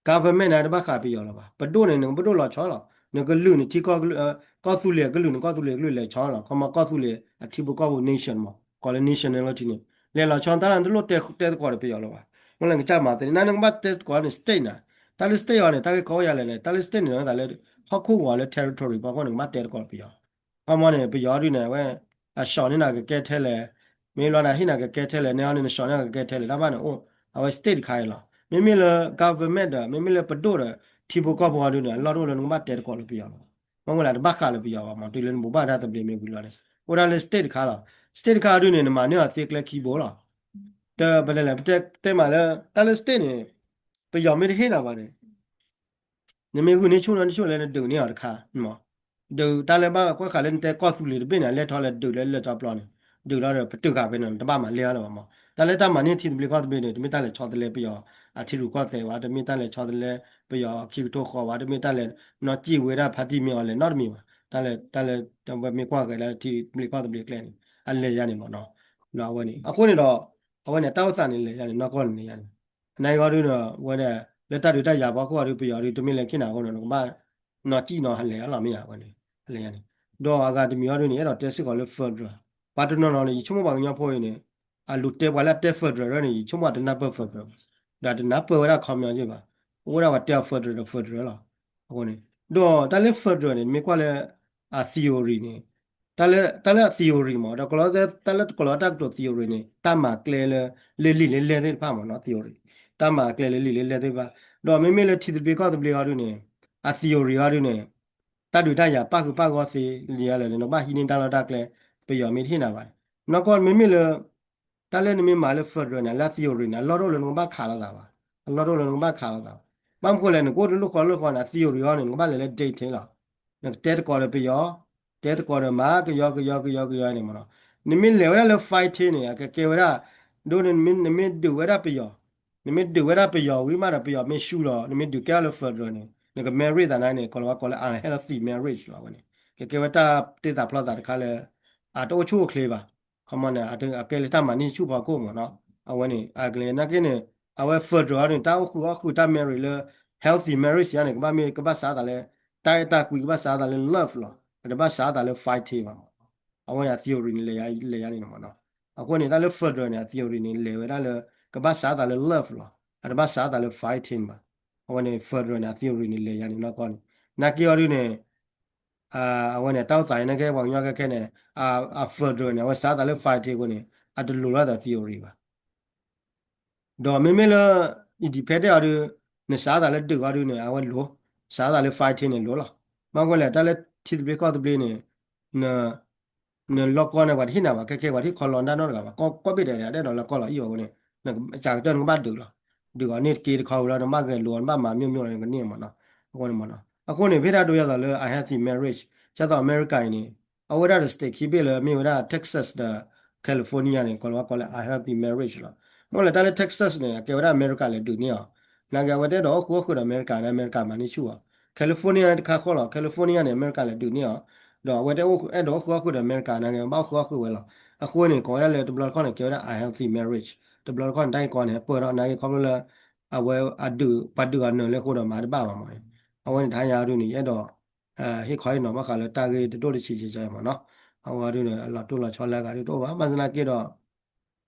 government န့ၣ် တဘၣ်ဃးပယီၤလၢၤဘၣ်. ပဒိၣ်န့ၣ် နကပဒိၣ်လီၤဆီလီၤ. နကလုာ်န့ၣ်ထံကီၢ် ကီၢ်သူလ့ၤအကလုာ်န့ၣ် ကီၢ်သူလ့ၤအကလုာ်လဲၤဆီလီၤ. ခီမီကီၢ်သူလ့ၤအထံဖိကီၢ်ဖိ nation မး ကီးလၢ nationality န့ၣ် လဲၤလီၤဆီ တၢ်လၢနတလိၣ်တဲသကိးဒီးပယီၤလၢၤဘၣ်. မ့ၢ်လၢနကစၢ်မၤသ့န့ၣ် နကဘၣ်တဲသကိးန့ၣ် state န့ၣ် တၢ်လၢ state အီၤန့ၣ် တၢ်ဂ့ၢ်ကီဝဲယၤလဲၣ်န့ၣ် တၢ်လၢ state န့ၣ် နသးလၢ ဟီၣ်ခိၣ်ဂီၤလၢ territory ပှၤခိၣ်န့ၣ် ကဘၣ်တဲသကိးဒီးပယီၤ ခီမီန့ၣ် ပယီၤဒုန့ၣ် အဝဲ အ short န့ၢ်နၤကကဲထဲလဲၣ်, မ့ၢ်လီၤနၤဟ့ၣ်နၤကကဲထဲလဲၣ်, နဲအီၤန့ၣ် န short န့ၢ်ကကဲထဲလဲၣ်, တၢ်ဘၣ်န့ၣ်အိၣ် အဝဲ state တခါအံၤလီၤ. မ့မ့ၢ်လၢ government ဒီး မ့မ့ၢ်လၢပဒိၣ်ဒီး ထံဖိကီၢ်ဖိအီၤဒုန့ၣ် အလီၢ်တအိၣ်လၢနကဘၣ်တဲသကိးလၢပယီၤလီၤ. မ့ၢ်ဝဲလၢတဘၣ်ဃးလၢပယီၤဘၣ်မး တုၤလၢနဘိးဘၣ်တၢ်သဘျ့မ့ၢ်ဝံၤလီၤန့ၣ် အိၣ်ဒၣ်လၢ state တခါလီၤ. state တခါအီၤဒုန့ၣ် နမၤန့ၢ်အီၤသ့ကျဲခံဘိလီၤ. တပတဲလဲၣ် ပတဲတဲမးလၢ တၢ်လၢ state န့ၣ် ပယီၤမ့ၢ်တဟ့ၣ်နၤဘၣ်န့ၣ် နမ့ၢ်ဂုာ်န့ၢ်ဆူၣ်နီၢ်န့ၢ်ဆူၣ်လၢနဒုးန့ၢ်အီၤတခါ, ဒုးတၢ်လၢဘၣ်ကွၢ်ဃာ်လၢနတဲကီၢ်သူလ့ၤတဘ့ၣ်န့ၣ် အလဲၤထီၣ်လဲၤဒုးလၢလၢၢ်တီပျီန့ၣ် ဒုးလီၤဒီးပတုာ်ဃာ်ဖဲန့ၣ် တဘၣ်မၤလဲၢ်အီၤလၢၤဘၣ်မး. တၢ်လၢတၢ်မၤန့ၢ်ထံသဘျ့ကီၢ်သဘျ့န့ၣ် တမ့ၢ်တၢ်လဲၤဆီတလဲပယီၤအထံရူၢ်ကီၢ်သဲးဘၣ်, တမ့ၢ်တၢ်လဲၤဆီတလဲပယီၤခံကထိဃီဘၣ်, တမ့ၢ်တၢ်လဲၤနီၢ်စံၣ်ဝဲဒၣ်ဖါတံၢ်မ့ၢ်အီၤလဲၤနီတမံၤဘၣ်. တၢ်လၢ တၢ်လၢ ဝဲမ့ၢ်ကွၢ်ဃာ်လၢထံသဘျ့ကီၢ်သဘျ့ကျဲန့ၣ် အလဲၤယါန့ၣ်မးနီၤ. အဝဲန့ၣ် အဃိန့ၣ်ဒီး အဝဲန့ၣ် တၢ်အိၣ်သးန့ၣ်လဲၤယါန့ၣ် နီၢ်ကီၢ်န့ၣ်လဲၤယါန့ၣ် အနာ်က့အီၤဒုဒီး ဝဲဒၣ် လၢတၢ်ဒုးတၢ်ယၤဖီခိၣ်အီၤဒု ပယီၤဒု တမ့ၢ်လဲၤခ့နၤအဃိန့ၣ် နကဘၣ်နီၢ်စံၣ်နီၢ်ဟးလဲၤအလီၢ်မ့ၢ်ဧါ အဝဲန့ၣ် အလဲၤယါန့ၣ်. ဒီးအဂၤတမံၤအီၤဒုန့ၣ် အဲၣ်ဒိးတဲစ့ၢ်ကီးလၢ federal ပှၤတနီၤနီၤန့ၣ် ယဆိကမိၣ်ပှၤကညီဖိအံၤန့ၣ် အလူၤတဲပှၤလၢအတဲ federal န့ၣ် ယဆိကမိၣ်တနၢ်ပၢၢ် federal ဘၣ်, ဒီးတနၢ်ပၢၢ်ဝဲဒၣ်ခီပညီယ့ၢ်ဘၣ်. အိၣ်ဝဲဒၣ်ပှၤတဲအီၤ federal ဒီး federal လီၤ. အဃိန့ၣ် ဒီးတၢ်လၢ federal န့ၣ် မ့ၢ်ကွၢ်လၢ အ theory န့ၣ် တၢ်လၢ တၢ်လၢအ theory မး ဒီးကလီ တၢ်လၢတကလီတၢ်ကတိၤ theory န့ၣ် တၢ်မၤကျဲလၢ လၢလံာ်လၢလဲၢ်သ့ၣ်တဖၣ်မးနီၤ theory တၢ်မၤကျဲလၢလံာ်လၢလဲၢ်သ့ၣ်တဖၣ်. ဒီးမ့မ့ၢ်လၢထံသဘျ့ကီၢ်သဘျ့အီၤဒုန့ၣ် အ theory အီၤဒုန့ၣ် တၢ်ဒုးတၢ်ယၤပၣ်ဃုာ်ပၣ်ဂီၢ်သ့လံာ်လဲၣ်န့ၣ် နကဘၣ်ဟံးန့ၢ်တၢ်လီၢ်တၢ်ကျဲ ပယီၤမ့ၢ်တဟ့ၣ်နၤဘၣ်န့ၣ် နီၢ်ကီၢ်မ့မ့ၢ်လၢ တၢ်လၢနမ့ၢ်မၤလၢ federal န့ၣ် လၢအ theory န့ၣ် အလီၢ်တအိၣ်လၢနကဘၣ်ခးလိာ်သးဘၣ်, အလီၢ်တအိၣ်လၢနကဘၣ်ခးလိာ်သးဘၣ်. ဘၣ်မနုၤဃိလဲၣ် နကအိၣ်လၢလီၢ်ဃီလီၢ်ဃီန့ၣ် အ theory အီၤန့ၣ် နကဘၣ်လဲၤလၢ detail လီၤ. နကတဲသကိးဒီးပယီၤ တဲသကိးဒီးမၤကယီကယီကယီကယီန့ၣ်မးနီၤ. နမ့ၢ်လဲၤဝဲဒၣ်လၢ fighting န့ၣ် အကကဲဝဲဒၣ် ဒ်န့ၣ် နမ့ၢ်ဒုးဝဲဒၣ်ပယီၤ နမ့ၢ်ဒုးဝဲဒၣ်ပယီၤဝံၤမးဒီး ပယီၤမ့ၢ်ရှုံးလီၤ နမ့ၢ်ဒုးကဲထီၣ်လၢ federal န့ၣ် နက marriage သးန့ၣ် ကီၤလၤဝါကိးလၢ unhealthy marriage လီၤဝဲန့ၣ် ကကဲဝဲတၢ်တ့သးဖျီသးတခါလၢ အတအိၣ်ဆူၣ်အိၣ်ချ့ဘၣ်. ခီမီန့ၣ် အကဲလၢတၢ်မၤန့ၢ်ဆူၣ်ဖီခိၣ်မးနီၤ. အဝဲန့ၣ် အကလဲၤနာ်က့န့ၣ် အဝဲ federal န့ၣ် တၢ်အိၣ်ဃုာ်အီၣ်ဃုာ်တၢ် marriage လၢ healthy marriage ယါန့ၣ် ကဘၣ်မ့ၢ် ကဘၣ်စးသးလၢ တၢ်အဲၣ်တၢ်ကွံ ကဘၣ်စးသးလၢ love လီၤ. အတဘၣ်စးသးလၢ fighting ဘၣ်မး. အဝဲန့ၣ် အ theory န့ၣ် လဲၤယါန့ၣ်မးနီၤ. အဃိန့ၣ် တၢ်လၢ federal န့ၣ် အ theory န့ၣ် လဲၤဝဲဒၣ်လၢ ကဘၣ်စးသးလၢ love လီၤ. အတဘၣ်စးသးလၢ fighting ဘၣ်. အဝဲန့ၣ် federal န့ၣ် အ theory န့ၣ် လဲၤယါန့ၣ်နီၢ်ကီၢ်န့ၣ် နာ်က့အီၤဒုန့ၣ် အဝဲန့ၣ် တၢ်အိၣ်သးအံၤနာ်က့ ပှၤကညီခဲခဲန့ၣ် အ federal န့ၣ် အဝဲစးသးလၢ fighting အဃိန့ၣ် အတလိၤလၢသး theory ဘၣ်. ဒီးမ့မ့ၢ်လၢ independent အီၤဒု နစးသးလၢဒုးအီၤဒုန့ၣ် အဝဲလိၤ စးသးလၢ fighting န့ၣ်လိၤလီၤ. ဘၣ်မနုၤဃိလဲၣ် တၢ်လၢထံသဘျ့ကီၢ်သဘျ့န့ၣ် နလီၢ်ကီၢ်န့ၣ် ပှၤတဟ့ၣ်နၤဘၣ် ခဲခဲ ပှၤတဟ့ၣ်ခီလီၤနတၢ်နီတဂၤဘၣ် ကီၢ်ဘ့ၣ်ဒဲးဒဲး အတအဲၣ်ဒိးလၢကီၢ်လီၤအံၣ်ဘၣ်အဃိန့ၣ် စးကတၢၢ်နကဘၣ်ဒုးလီၤ. ဒုးအီၤန့ၣ်တက့တခီဝံၤလီၤ နဘၣ်ဂဲၤလိာ် နဘၣ်မၤမ့ၢ်မ့ၢ်လီၤ နကန့ၢ်မးနီၤ. အဃိန့ၣ်မးနီၤ အဃိန့ၣ် ဖဲဒၣ်ဒိယါသးလၢ unhealthy marriage ကၢ်သိးအမဲရကၤအံၤန့ၣ် အဝဲဒၣ်ဒီး state ခံဘ့ၣ်လၢမ့ၢ်ဝဲဒၣ် Texas ဒီး California န့ၣ် ကိးလီၤဝဲကိးလၢ unhealthy marriage လီၤ. မ့ၢ်လၢတၢ်လၢ Texas န့ၣ် အကဲဝဲဒၣ်အမဲရကၤလဲၤဒုးန့ၢ်အီၤ, နာ်က့ အဝဲတအဲၣ်ဒိးအိၣ်ဃုာ်အီၣ်ဃုာ်ဒီးအမဲရကၤန့ၣ် အမဲရကၤမၤန့ၢ်ဆူၣ်အီၤ. California န့ၣ်တခါဃီလီၤ, California န့ၣ် အမဲရကၤလဲၤဒုးန့ၢ်အီၤ, ဒီးအဝဲတအဲၣ်ဒိးအိၣ်ဃုာ်အီၣ်ဃုာ်ဒီးအမဲရကၤ နာ်က့ ဘၣ်အိၣ်ဃုာ်အီၣ်ဃုာ်ဝဲလီၤ. အဃိန့ၣ် ကိးဝဲဒၣ်လၢတဘျီတခီၣ်န့ၣ် ကဲဝဲဒၣ် unhealthy marriage, တဘျီတခီၣ်န့ၣ် တၢ်ဂ့ၢ်ကီန့ၣ် ဟဲပၢၢ်ထီၣ် နာ်က့ ခီဖျိလၢ အဝဲအဒုး ပှၤဒုးအီၤနၢၤလၢအဃိဒီးမၤတဘၣ်ဘၣ်မး. အဝဲန့ၣ် တဟါညါဒုန့ၣ် ယအဲၣ်ဒိး ဟ့ၣ်ခီဟ့ၣ်နီၤဘၣ်ဃးလၢတၢ်ဂ့ၢ်တဒိၣ်တဆံးဆံးမးနီၤ. အဝဲဒုန့ၣ် အလီၤတိၢ်လီၤဆီလၢအဂၤဒုတအိၣ်ဘၣ်, ဘၣ်ဆၣ်သနာ်က့ဒီး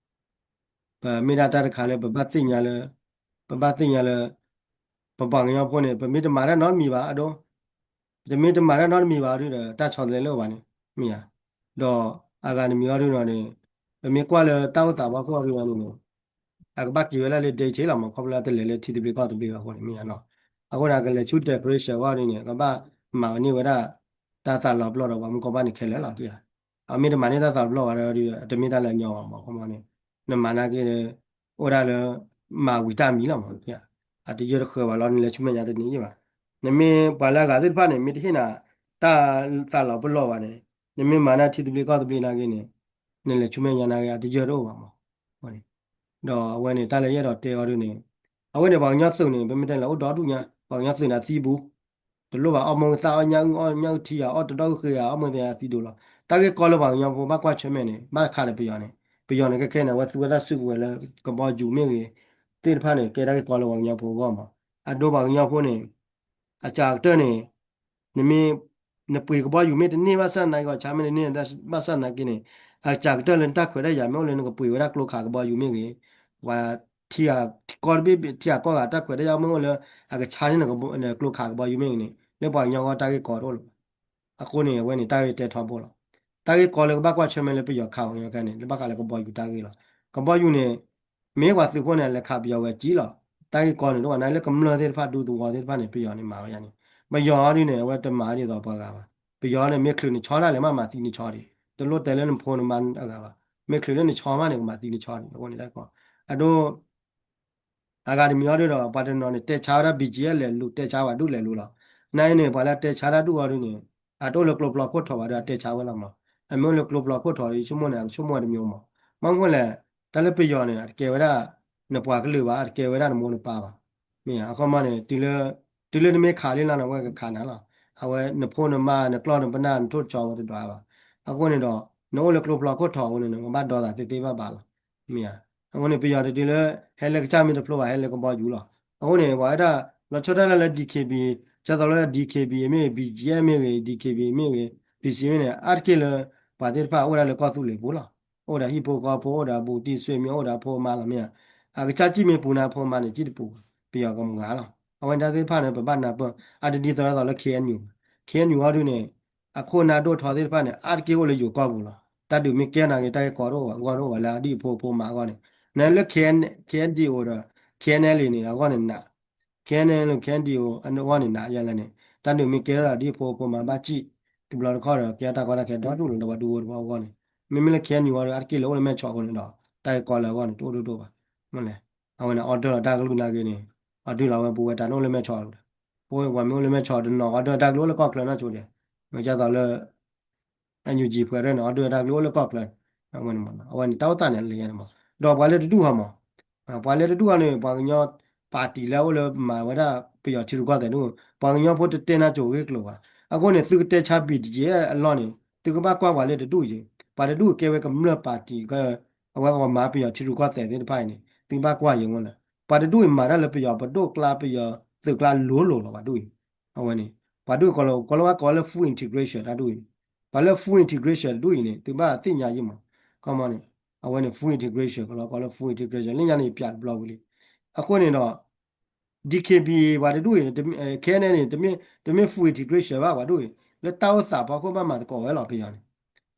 ပမ့ၢ်ဒၣ်တၢ်တခါလၢပဘၣ်သ့ၣ်ညါလၢ ပဘၣ်သ့ၣ်ညါလၢ ပပှၤကညီဖိန့ၣ် ပမ့ၢ်တမၤတၢ်နီတမံၤဘၣ်အဒိ, ပမ့ၢ်တမၤတၢ်နီတမံၤဘၣ်ဒုဒီး တၢ်ဆီတလဲလၢအဘၣ်န့ၣ် မ့ၢ်ဧါ. ဒီးအဂၤတမံၤအီၤဒုနီၤန့ၣ် ပမ့ၢ်ကွၢ်လၢတၢ်အိၣ်သးဘၣ်ခိၣ်အီၤဒုနီၤန့ၣ် အကဘၣ်က့ၤဝဲဒၣ်လၢ detail လီၤမး, ခီဖျိလၢတလဲၤလၢထံသဘျ့ကီၢ်သဘျ့ဘၣ်အဃိန့ၣ် မ့ၢ်ဧါနီၤ. အဃိန့ၣ် အကလဲၤဆူ decoration အဂီၢ်ဒုန့ၣ် ကဘၣ်မၤဝဲန့ၢ်ဝဲဒၣ် တၢ်သးလီၤပလိာ်ဒီးပှၤမုၣ်ကီၢ်ဘၣ်န့ၣ်ခဲလၢာ်လီၤ. အမ့ၢ်တမၤန့ၢ်တၢ်သးလီၤပလိာ်ဘၣ်ဒီး တမ့ၢ်တၢ်လၢအညီဘၣ်မး, ခီမီန့ၣ် နမၤနာ်က့ အိၣ်ဒၣ်လၢ မၤဝံၤတၢ်မံၤလီၤမး, အတယၢတဃၢၤဘၣ်လီၤ, နလဲၤဆူမဲာ်ညါတန့ၢ်ဘၣ်. နမ့ၢ်ပှၤလၢအဂၤသ့ၣ်တဖၣ်န့ၣ် မ့ၢ်တဟ့ၣ်နၤ တၢ်သးလီၤပလိာ်ဘၣ်န့ၣ် နမ့ၢ်မၤနၢ်ထံသဘျ့ကီၢ်သဘျ့နာ်က့န့ၣ် နလဲၤဆူမဲာ်ညါနာ်က့ အတယၢတအိၣ်ဘၣ်မး. ဒီးအဝဲန့ၣ် တၢ်လၢယအဲၣ်ဒိးတဲအီၤဒုန့ၣ် အဝဲန့ၣ် ပှၤကညီသုးန့ၣ် ပမ့ၢ်တဲလၢအိၣ်ဒီဒူၣ်ညါ, ပှၤကညီသုးန့ၣ်အသံဘူး, တလိၣ်ဘၣ်အီၣ်မိၢ်သၣ်အီၣ်ညၣ်အုၣ်အီၣ်ညၣ်အုၣ်ထံဂၤ အီၣ်တဒီၣ်အုၣ်ဃ့ဂၤ အီၣ်မိၢ်သၣ်အသံဒိၣ်လီၤ. တၢ်ဂ့ၢ်ကီလၢပှၤကညီဖိဘၣ်ကွၢ်ဆၢၣ်မဲာ်န့ၣ် ဘၣ်တခါလၢပယီၤန့ၣ်, ပယီၤန့ၣ် ခဲခဲန့ၣ် အဝဲသူဝဲတၢ်စုကဝဲၤလၢကဘီယူၤမ့ၢ်ဂ့ၤ သ့ၣ်တဖၣ်န့ၣ် ကဲတၢ်ဂ့ၢ်ကီလၢပှၤကညီဖိအဂီၢ်မး. အဒိပှၤကညီဖိန့ၣ် အစှၤကတၢၢ်န့ၣ် နမ့ၢ် နပှ့ၤကဘီယူၤမ့ၢ်တန့ၢ်ဘၣ်ဆၣ်နာ်က့ ဂီၤဆါမ့ၢ်တန့ၢ်ဘၣ်ဆၣ်နာ်က့န့ၣ် အစှၤကတၢၢ်လၢနတၢ်ခွဲးတၢ်ယာ်မ့ၢ်အိၣ်လၢ နကပှ့ၤဝဲဒၣ်ကျိခးကဘီယူၤမ့ၢ်ဂ့ၤ, ပှၤထံဂၤကီၢ်တဘ့ၣ် ထံဂၤကီၢ်ဂၤတၢ်ခွဲးတၢ်ယာ်မ့ၢ်အိၣ်လၢ အကဆါန့ၢ်နကျိခးကဘီယူၤမ့ၢ်ဂ့ၤန့ၣ် လၢပှၤကညီအဂီၢ်တၢ်ဂ့ၢ်ကီတအိၣ်လၢၤဘၣ်. အဃိန့ၣ် အဝဲန့ၣ်တၢ်ဂ့ၢ်တဲထီဘိလီၤ. တၢ်ဂ့ၢ်ကီလၢကဘၣ်ကွၢ်ဆၢၣ်မဲာ်လၢပယီၤခးပှၤကညီခဲန့ၣ် လၢဘၣ်ဃးလၢကဘီယူၤတၢ်ဂ့ၢ်လီၤ. ကဘီယူၤန့ၣ် မ့ၢ်ပှၤသုးဖိန့ၣ် အလဲၤခးပယီၤဝဲအစ့လီၤ. တၢ်ဂ့ၢ်ကီန့ၣ် တအိၣ်ဘၣ် နာ်လၢကမျၢၢ်သ့ၣ်တဖၣ်ဒူသဝီသ့ၣ်တဖၣ်န့ၣ် ပယီၤန့ၣ်မၤဝဲယါန့ၣ်, ပယီၤဒ်န့ၣ် အဝဲတမၤဒ်သိးပှၤဂၤဘၣ်. ပယီၤန့ၣ် မ့ၢ်ချုးနဆီတၢ်လဲၣ်မး မၤသံနဆီဒံး, တလိၣ်တဲလၢနဖိနမါအဂၤဘၣ်. မ့ၢ်ချုးလၢနဆီမးန့ၣ် ကမၤသံနဆီဒံး အဃိန့ၣ်တၢ်ကီ အဒိ အဂၤတမံၤအီၤဒုဒီး ပှၤတနီၤန့ၣ် တဲဆါဝဲဒၣ် ဘံၣ်ကၠံအဲၣ် လဲၤလူၤ တဲဆါဝဲဒူၣ်လဲၤလူၤလီၤ. နာ်အံၤန့ၣ် ပှၤလၢတဲဆါတၢ်ဒူၣ်အီၤဒုန့ၣ် အတအိၣ်လၢကျိပျီခိၣ်ထီၣ်ဘၣ်ဒီး အတဲဆါဝဲလီၤမး. အမ့ၢ်အိၣ်လၢကျိပျီခိၣ်ထီၣ် ယဆိကမိၣ်န့ၣ် အကဆိကမိၣ်ဝဲတမံၤမး. မ့ၢ်မ့ၢ်လဲၣ် တၢ်လၢပယီၤန့ၣ် အတကဲဝဲဒၣ် နပှၤကလုာ်ဘၣ် အတကဲဝဲဒၣ်နမိၢ်နပၢ်ဘၣ်. မ့ၢ်အခီမးန့ၣ် တုၤလၢနမ့ၢ်ခးလံလီၤန့ၣ် အဝဲကခးနၤလီၤ. အဝဲနဖိနမါ နကျီၢ်နပနၢ် နထိၣ်နဆီဝဲတဒွးဘၣ်. အဃိန့ၣ်ဒီး နအိၣ်လၢကျိပျီခိၣ်ထီၣ်အဃိန့ၣ် နကဘၣ်ဒီသးသ့သ့ဘၣ်ဘၣ်လီၤ. မ့ၢ်ဧါ. အဃိန့ၣ် ပယီၤတတုၤလၢ ဟဲလၢကစၢ်မ့ၢ်တဖျိဘၣ် ဟဲလၢကဘီယူၤလီၤ. အဃိန့ၣ် ပှၤဝဲဒၣ် လီၤဆီဒၣ်တၢ်လၢ DKB ကသိးလၢ DKB မ့ၢ်ဂ့ၤ ဘံၣ်ကၠံအဲၣ် မ့ၢ်ဂ့ၤ DKB မ့ၢ်ဂ့ၤ PC မ့ၢ်န့ၣ် အါတက့ၢ်လၢ ပှၤသ့ၣ်တဖၣ်အိၣ်ဝဲဒၣ်လၢကီၢ်သူလ့ၤပူၤလီၤ. အိၣ်ဒီးဟံၣ်ဖိဃီဖိ အိၣ်ဒီးဘူးတံၢ်ဆွေမျိုး အိၣ်ဒီးအဖိအမါလီၤ မ့ၢ်ဧါ. အကစၢ်စံၣ်မ့ၢ်ပူၤန့ၣ် အဖိအမါန့ၣ် စံၣ်တပူၤဘၣ် ပယီၤကမၤလီၤ. အဝဲန့ၣ်တၢ်သ့ၣ်တဖၣ်န့ၣ် ပဘၣ်နၢ်ပၢၢ် အတဒ်သိးသိးလၢ KNU ဘၣ်. KNU အီၤဒုန့ၣ် အခိၣ်နၢ်ဒိၣ်ထီသ့ၣ်တဖၣ်န့ၣ် အါတက့ၢ်အိၣ်လၢယိၤကီၢ်ပူၤလီၤ. တၢ်ဒုးမ့ၢ်ကဲနာ်က့ တၢ်ဂ့ၢ်ကီတအိၣ်ဘၣ် အဂီၢ်တအိၣ်ဘၣ်လၢအဒံၣ်အဖိအဖိအမါအဂီၢ်န့ၣ်. နလၢ KN KNDO ဒီး KNLA န့ၣ် အဂီၢ်န့ၣ်နး KNLA KNDO အဂီၢ်န့ၣ်နးယဲလဲၣ်န့ၣ် တၢ်ဒုးမ့ၢ်ကဲထီၣ်ဒီးအဒံၣ်အဖိအဖိအမါဘၣ်စံၣ် တဘျီတခီၣ်ဒီး ကဲတၢ်ကီတၢ်ခဲဒီဒူၣ်လီၤ ဒီးပှၤဒူဖိတဝီအဂီၢ်န့ၣ်. မ့မ့ၢ်လၢ KNU အီၤဒီး အါတက့ၢ်လၢအိၣ်လၢမဲၢ်ဆီးအဃိန့ၣ်ဒီး တၢ်ဂ့ၢ်ကီလၢအဂီၢ်န့ၣ် တအိၣ်ဒိၣ်ဒိၣ်ဘၣ်. မ့ၢ်လဲၣ် အဝဲန့ၣ် order လီၤတၢ်ကလုၢ်နာ်က့န့ၣ် အီၤဒုးလီၤဝဲပူၤဝဲတၢ်န့ၣ်အိၣ်လၢမဲၢ်ဆီးအဃိဒီး ပဝဲပှၤမ့ၢ်အိၣ်လၢမဲၢ်ဆီးတနီၤ order တၢ်ကလုၢ်အိၣ်လၢကီၢ်ချၢနီၢ်ဆိဒဲး မ့ၢ်ဒ်သိးလၢ NUG ဖှဲးရဲၣ်န့ၣ် အီၤဒုးတၢ်ကလုၢ်အိၣ်လၢကီၢ်ချၢ အဝဲန့ၣ် အဝဲန့ၣ် တၢ်အိၣ်သးန့ၣ် လဲၤယါန့ၣ်မး ဒီးပှၤလၢတဒူၣ်ဟီမး ပှၤလၢတဒူၣ်ဟီန့ၣ် ပှၤကညီ party လၢအအိၣ်လၢမၤဝဲဒၣ်ပယီၤထံရူၢ်ကီၢ်သဲးဒိၣ် ပှၤကညီဖိတတဲနၢ်ကၠိၤဂ့ၢ်ကျိၤဘၣ်. အဃိန့ၣ် သုကတဲဆါ ဘံၣ်ကၠံအဲၣ် အလီၢ်န့ၣ် သုကဘၣ်ကွၢ်ပှၤလၢတဒူၣ်အံၤ ပှၤတဒူၣ်အံၤကဲဝဲကမျၢၢ် party က အဝဲပှၤမၤပယီၤထံရူၢ်ကီၢ်သဲးသ့ၣ်တဖၣ်အံၤန့ၣ် သုကဘၣ်ကွၢ်ယဲၢ်မးလၢ ပှၤတဒူၣ်အံၤမၤတၢ်လၢပယီၤပဒိၣ်ကျါ ပယီၤသုးကျါလိၤလိၤလီၤ ပှၤဒူၣ်အံၤ အဝဲန့ၣ် ပှၤဒူၣ်အံၤကိးလၢ ကိးလၢဝဲကိးလၢ full integration တၢ်ဒူၣ်အံၤန့ၣ် ပှၤလၢ full integration တဒူၣ်အံၤန့ၣ် သုဘၣ်သ့ၣ်ညါယဲၢ်မး ခီမီန့ၣ် အဝဲန့ၣ် full integration ကိးလၢကိးလၢ full integration လၢညါန့ၣ် ပျးတဘျီဝံၤလံ အဃိန့ၣ်ဒီး DKB ပှၤတဒူၣ်အံၤ KNLA န့ၣ် တမ့ၢ် full integration ဘၣ်ပှၤဒူၣ်အံၤ လၢတၢ်အိၣ်သးဖီခိၣ်ဘၣ်မၤသကိးဝဲလီၤ ပယီၤန့ၣ်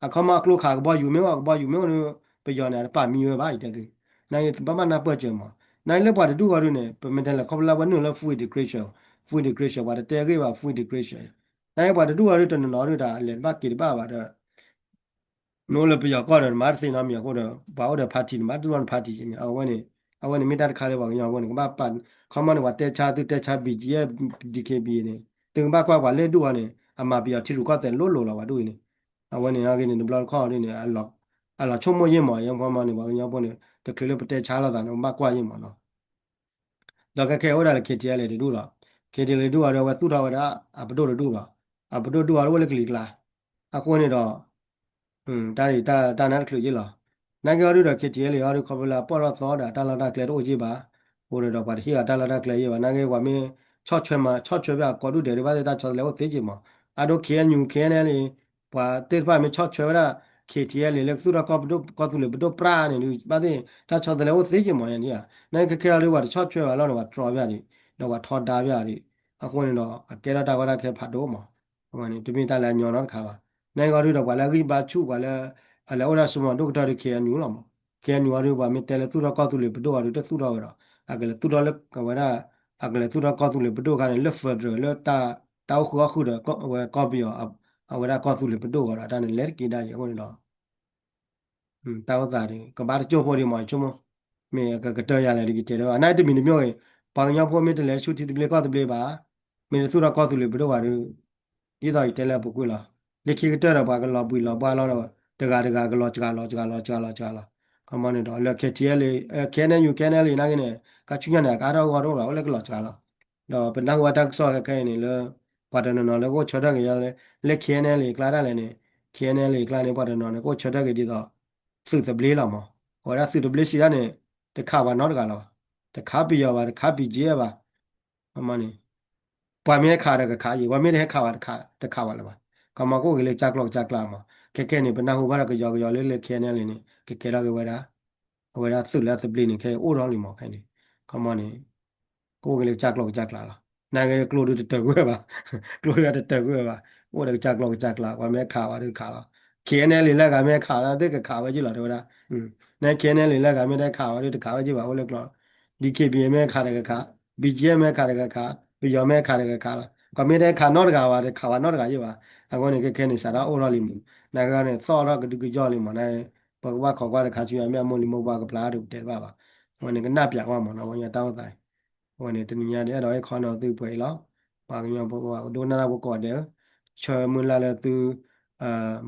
အခီမီအကျိခးကဘီယူၤမ့ၢ်အိၣ် ကဘီယူၤမ့ၢ်အိၣ် ပယီၤန့ၣ် အတပာ်မံဝဲဘၣ် ယတဲသု နာ်က့ သုဘၣ်ဘၣ်နၢ်ပၢၢ်စၢၤမး နာ်က့လၢပှၤတဒူၣ်အီၤဒုန့ၣ် ပမ့ၢ်တဲလၢခီဖျိလၢဝဲနုာ်လၢ full integration full integration ပှၤတတဲဂ့ၢ်ဘၣ် full integration နာ်က့ပှၤတဒူၣ်အီၤဒုတနီၤနီၤဒုတၢ်လဲၤတဘၣ်က့ၤတဘၣ်ဘၣ်ဒီး နအိၣ်လၢပယီၤကီၢ်ဒီး နမၤတသ့နီတမံၤအဃိဒီး ပှၤအိၣ်ဒီး party နမၤတသ့နီတ party န့ၣ် အဝဲန့ၣ် အဝဲန့ၣ်မ့ၢ်တၢ်တခါလၢပှၤကညီဖိန့ၣ် ကဘၣ်ပာ် ခီမီန့ၣ် ပှၤတဲဆါသုတဲဆါ ဘံၣ်ကၠံအဲၣ် DKB န့ၣ် သုကဘၣ်ကွၢ်ပှၤလၢဒူၣ်အီၤန့ၣ် အမၤပယီၤထံရူၢ်ကီၢ်သဲးလိၤလိၤလီၤ ပှၤဒူၣ်အံၤန့ၣ် အဝဲန့ၣ်အဂ့ၢ်န့ၣ် တဘျီတခီၣ်ဒ်န့ၣ် အလီၤဆိကမိၣ်ယ့ၢ်မး ယဲမ့ၢ်န့ၣ် ပှၤကညီဖိန့ၣ် တချုးလၢပတဲဆါလိာ်သးန့ၣ် ပဘၣ်ကွၢ်ယ့ၢ်မးနီၤ. ဒီးခဲခဲအိၣ်ဒၣ်လၢ K T L A တဒူၣ်လီၤ. K T L A တဒူၣ်အီၤဒီး အဝဲသူၣ်ထီၣ်ဝဲဒၣ် အပဒိၣ်တဒူၣ်ဘၣ်. အပဒိၣ်တဒူၣ်အီၤဒီး အိၣ်လၢကလံၤကျါ. အဃိန့ၣ်ဒီး တၢ်တၢ်နါတချုးယ့ၢ်လီၤ. နာ်က့အီၤဒုဒီး K T L A အီၤဒု ခီဖျိလၢအပီၣ်ထီၣ်သီဒီး တၢ်လီၢ်တၢ်ကျဲတအိၣ်က့ၢ်ဘၣ်. အဃိန့ၣ်ဒီး ပှၤတဟ့ၣ်အီၤတၢ်လီၢ်တၢ်ကျဲယ့ၢ်ဘၣ်. နာ်က့ပှၤမ့ၢ်ဆီၣ်ထွဲမး ဆီၣ်ထွဲဖဲအကိးဒူၣ်ဒဲးဒီး ဘၣ်သ့ၣ်တၢ်ဆီတလဲအိၣ်သ့က့ၢ်မး. အဒိ K N U K N L A ပှၤသ့ၣ်တဖၣ်မ့ၢ်ဆီၣ်ထွဲဝဲဒၣ် K T L A လၢကသူၣ်ထီၣ်ကီၢ်သူလ့ၤပဒိၣ်ပြၢ်န့ၣ်ဒု ဘၣ်သ့ၣ်တၢ်ဆီတလဲအိၣ်သ့က့ၢ်မးယဲန့ၣ်ဧါ. နာ်က့ခဲခဲအီၤဒု ပှၤတဆီၣ်ထွဲဘၣ်လီၤန့ၣ် ပှၤတြီဘၣ်ဒံး ဒီးပှၤထီဒါဘၣ်ဒံး. အဃိန့ၣ်ဒီး အကဲထီၣ်တၢ်ကီတၢ်ခဲဖးဒိၣ်မး. အဝဲန့ၣ် တမ့ၢ်တၢ်လၢအညီနီတခါဘၣ်. နာ်က့အီၤဒုဒီး ပှၤလၢအဂံၢ်ဘါဆူၣ် ပှၤလၢ အလဲၤအိၣ်ဒၣ်စိမီၤဒိၣ်ကတၢၢ်ဒီး K N U လီၤမး. K N U အီၤဒု ပှၤမ့ၢ်တဲလၢသူၣ်ထီၣ်ကီၢ်သူလ့ၤပဒိၣ်အီၤဒု တသူၣ်ထီၣ်ဝဲဒီး အကလဲၤသူၣ်ထီၣ်လၢအဝဲဒၣ် အကလဲၤသူၣ်ထီၣ်ကီၢ်သူလ့ၤပဒိၣ်အခါန့ၣ် လၢ federal လၢ တၢ်အိၣ်ဃုာ်အီၣ်ဃုာ်ဒီး ဝဲကီၢ်ပယီၤ အဝဲဒၣ်ကီၢ်သူလ့ၤပဒိၣ်အဂီၢ်ဒီး တၢ်န့ၣ်လဲၤတက့ၢ်ဒၣ်အံၤအဃိန့ၣ်ဒီး တၢ်အိၣ်သးန့ၣ် ကဘၣ်တကၠိၢ်ဖိဒံးမး ယဆိကမိၣ်, မ့ၢ်ကကတၢၢ်ယၤလဲၣ်ဒ်ကတဲတဘၣ် နာ်တမံၤတမံၤဂ့ၤ, ပှၤကညီဖိမ့ၢ်တလဲၤဆူထံသဘျ့ကီၢ်သဘျ့ဘၣ်, မ့ၢ်တသူၣ်ထီၣ်ကီၢ်သူလ့ၤပဒိၣ်ဘၣ်ဒီး, ဒ်သိးယတဲလၢအပူၤကွံာ်လီၤ, လၢခံကတၢၢ်ဒီးပှၤကလီၤဘှံးလီၤဘှါလီၤဒီး, တဂၤတဂၤကလီၤစှၤလီၤစှၤလီၤစှၤလီၤစှၤလီၤ, ခီမီန့ၣ်ဒီး လၢ K T L K N U K N L နာ်က့န့ၣ် ကဆူညါန့ၣ် အကအါထီၣ်အဂီၢ်တအိၣ်ဘၣ် အိၣ်လၢကလီၤစှၤလီၤ, ဒီးပနၢ်ဟူဘၣ်တၢ်ကစီၣ်ခဲခဲအံၤန့ၣ်လၢ ပှၤတနီၤနီၤလၢကအိၣ်ဆၢထၢၣ်က့ၤယၤလၢ လၢ K N L အကျါဒၣ်လဲာ်န့ၣ်, K N L အကျါန့ၣ် ပှၤတနီၤန့ၣ် ကအိၣ်ဆၢထၢၣ်က့ၤဒ်သိး သုးသဘျ့လီၤမး, အဝဲဒၣ်သုးသဘျ့စံးဒၣ်န့ၣ် တခးပှၤနီတဂၤလီၤ, တခးပယီၤဘၣ် တခး B G F ဘၣ်, ခီမီန့ၣ် ပှၤမ့ၢ်ဟဲခးဒီးကခးယံၤ, ပှၤမ့ၢ်တဟဲခးဘၣ်တခးဘၣ်လၢၤဘၣ်, ခီမီကအိၣ်က့ၤလၢကၠၢ်ကျီၢ်ကစၢ်ကျါမး, ခဲခဲန့ၣ် ပနၢ်ဟူဘၣ်ဒီးကယီကယီလၢလၢ K N L န့ၣ် ကကဲထီၣ်က့ၤဝဲဒၣ် အဝဲဒၣ်သုးလၢအသဘျ့န့ၣ် ခဲအံၤအိၣ်ထီၣ်လံမးခဲအံၤန့ၣ်, ခီမီန့ၣ် ကအိၣ်က့ၤလၢကစၢ်ကျီၢ်ကစၢ်ကျါလီၤ, နာ်က့ကျိဒုတတၢၢ်ကွံာ်ဝဲဘၣ်, ကျိဒုတတၢၢ်ကွံာ်ဝဲဘၣ်, အိၣ်ဒီးကစၢ်ကျီၢ်ကစၢ်ကျါ ပှၤမ့ၢ်ခးဝဲဒုခးလီၤ, K N L လၢဂၤမ့ၢ်ခးသ့ၣ်ကခးဝဲက့ၤလီၤ တဲဝဲဒၣ်, န K N L လၢဂၤမ့ၢ်တခးဝဲဒုတခးဝဲက့ၤဘၣ် အိၣ်လၢကျီၢ်, D K B A မ့ၢ်ခးဒီးကခး, B G F မ့ၢ်ခးဒီးကခး, ပယီၤမ့ၢ်ခးဒီးကခးလီၤ, ပှၤမ့ၢ်တခးနီတဂၤဘၣ် တခးဝဲနီတဂၤယံၤဘၣ်, အဃိန့ၣ် ခဲခဲန့ၣ် စးထီၣ်အိၣ်ထီၣ်လံမး, နာ်က့န့ၣ် သီၣ်ထီၣ်ကဒုကယီၢ်လံမး, န ပကဘၣ်ခိးကွၢ်တခါဆူညါ မ့ၢ်အမိၢ်လံၤမိၢ်ပှၢ်ကပျၢ်ဒီးကတဲတဘၣ်ဘၣ်, အဝဲန့ၣ်ကနၣ်ပျးကွၢ်မးနီၤ ဝဲညါတၢ်အိၣ်သးအံၤ, အဝဲန့ၣ် တနံၤညါဒ်အဲၣ်ဒိးဟ့ၣ်ခီနီၤသုပှဲၤအံၤလီၤ, ပှၤကညီဖိပှၤဒိကနၣ်တၢ်ဖိကိးဂၤဒဲး, ဆၢမုၢ်လၢ်လၢသု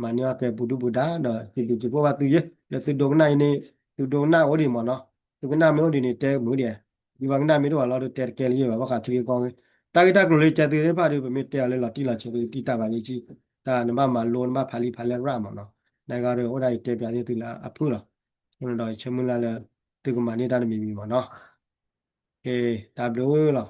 မၤန့ၢ်အီၣ်ကဲပူၤဒုၣ်ပူၤဒါ ဒီးစံးဘျုးစံးဖှိၣ်ဘၣ်သုယ့ၢ် လၢသုဒိကနၣ်အံၤန့ၣ်, သုဒိကနၣ်အိၣ်ဒံးမးနီၤ, သုကနၣ်မ့ၢ်အိၣ်ဒံးန့ၣ် တဲမုာ်ဒံး, သုဘၣ်ကနၣ်မ့ၢ်တအိၣ်ဘၣ်လီၤဒီးတဲတကဲလၢၤယ့ၢ်ဘၣ် ဘၣ်ဃးထံဂ့ၢ်ကီၢ်ဂ့ၢ်, တၢ်ဂ့ၢ်တၢ်ကျိၤလၢယတဲသုသ့ၣ်တဖၣ်ဒီး ပမ့ၢ်တဲအီၤလၢလီၤတံၢ်လီၤဆဲး ပကတံၢ်တၢ်ဘၣ်လၢကံ, တၢ်နဘၣ်မၤလိနဘၣ်ဖးလံာ်ဖးလဲၢ်ရၣ်မးနီၤ, နာ်က့ဒီးအိၣ်ဒၣ်အံၤတဲပျးန့ၢ်သုလၢအဖုၣ်လီၤ, အဃိန့ၣ်ဒီးယဆၢမုၢ်လၢ်လၢ သုကမၤန့ၢ်တၢ်တမံၤမံၤမးနီၤ, တၢ်ဘျုးလီၤ,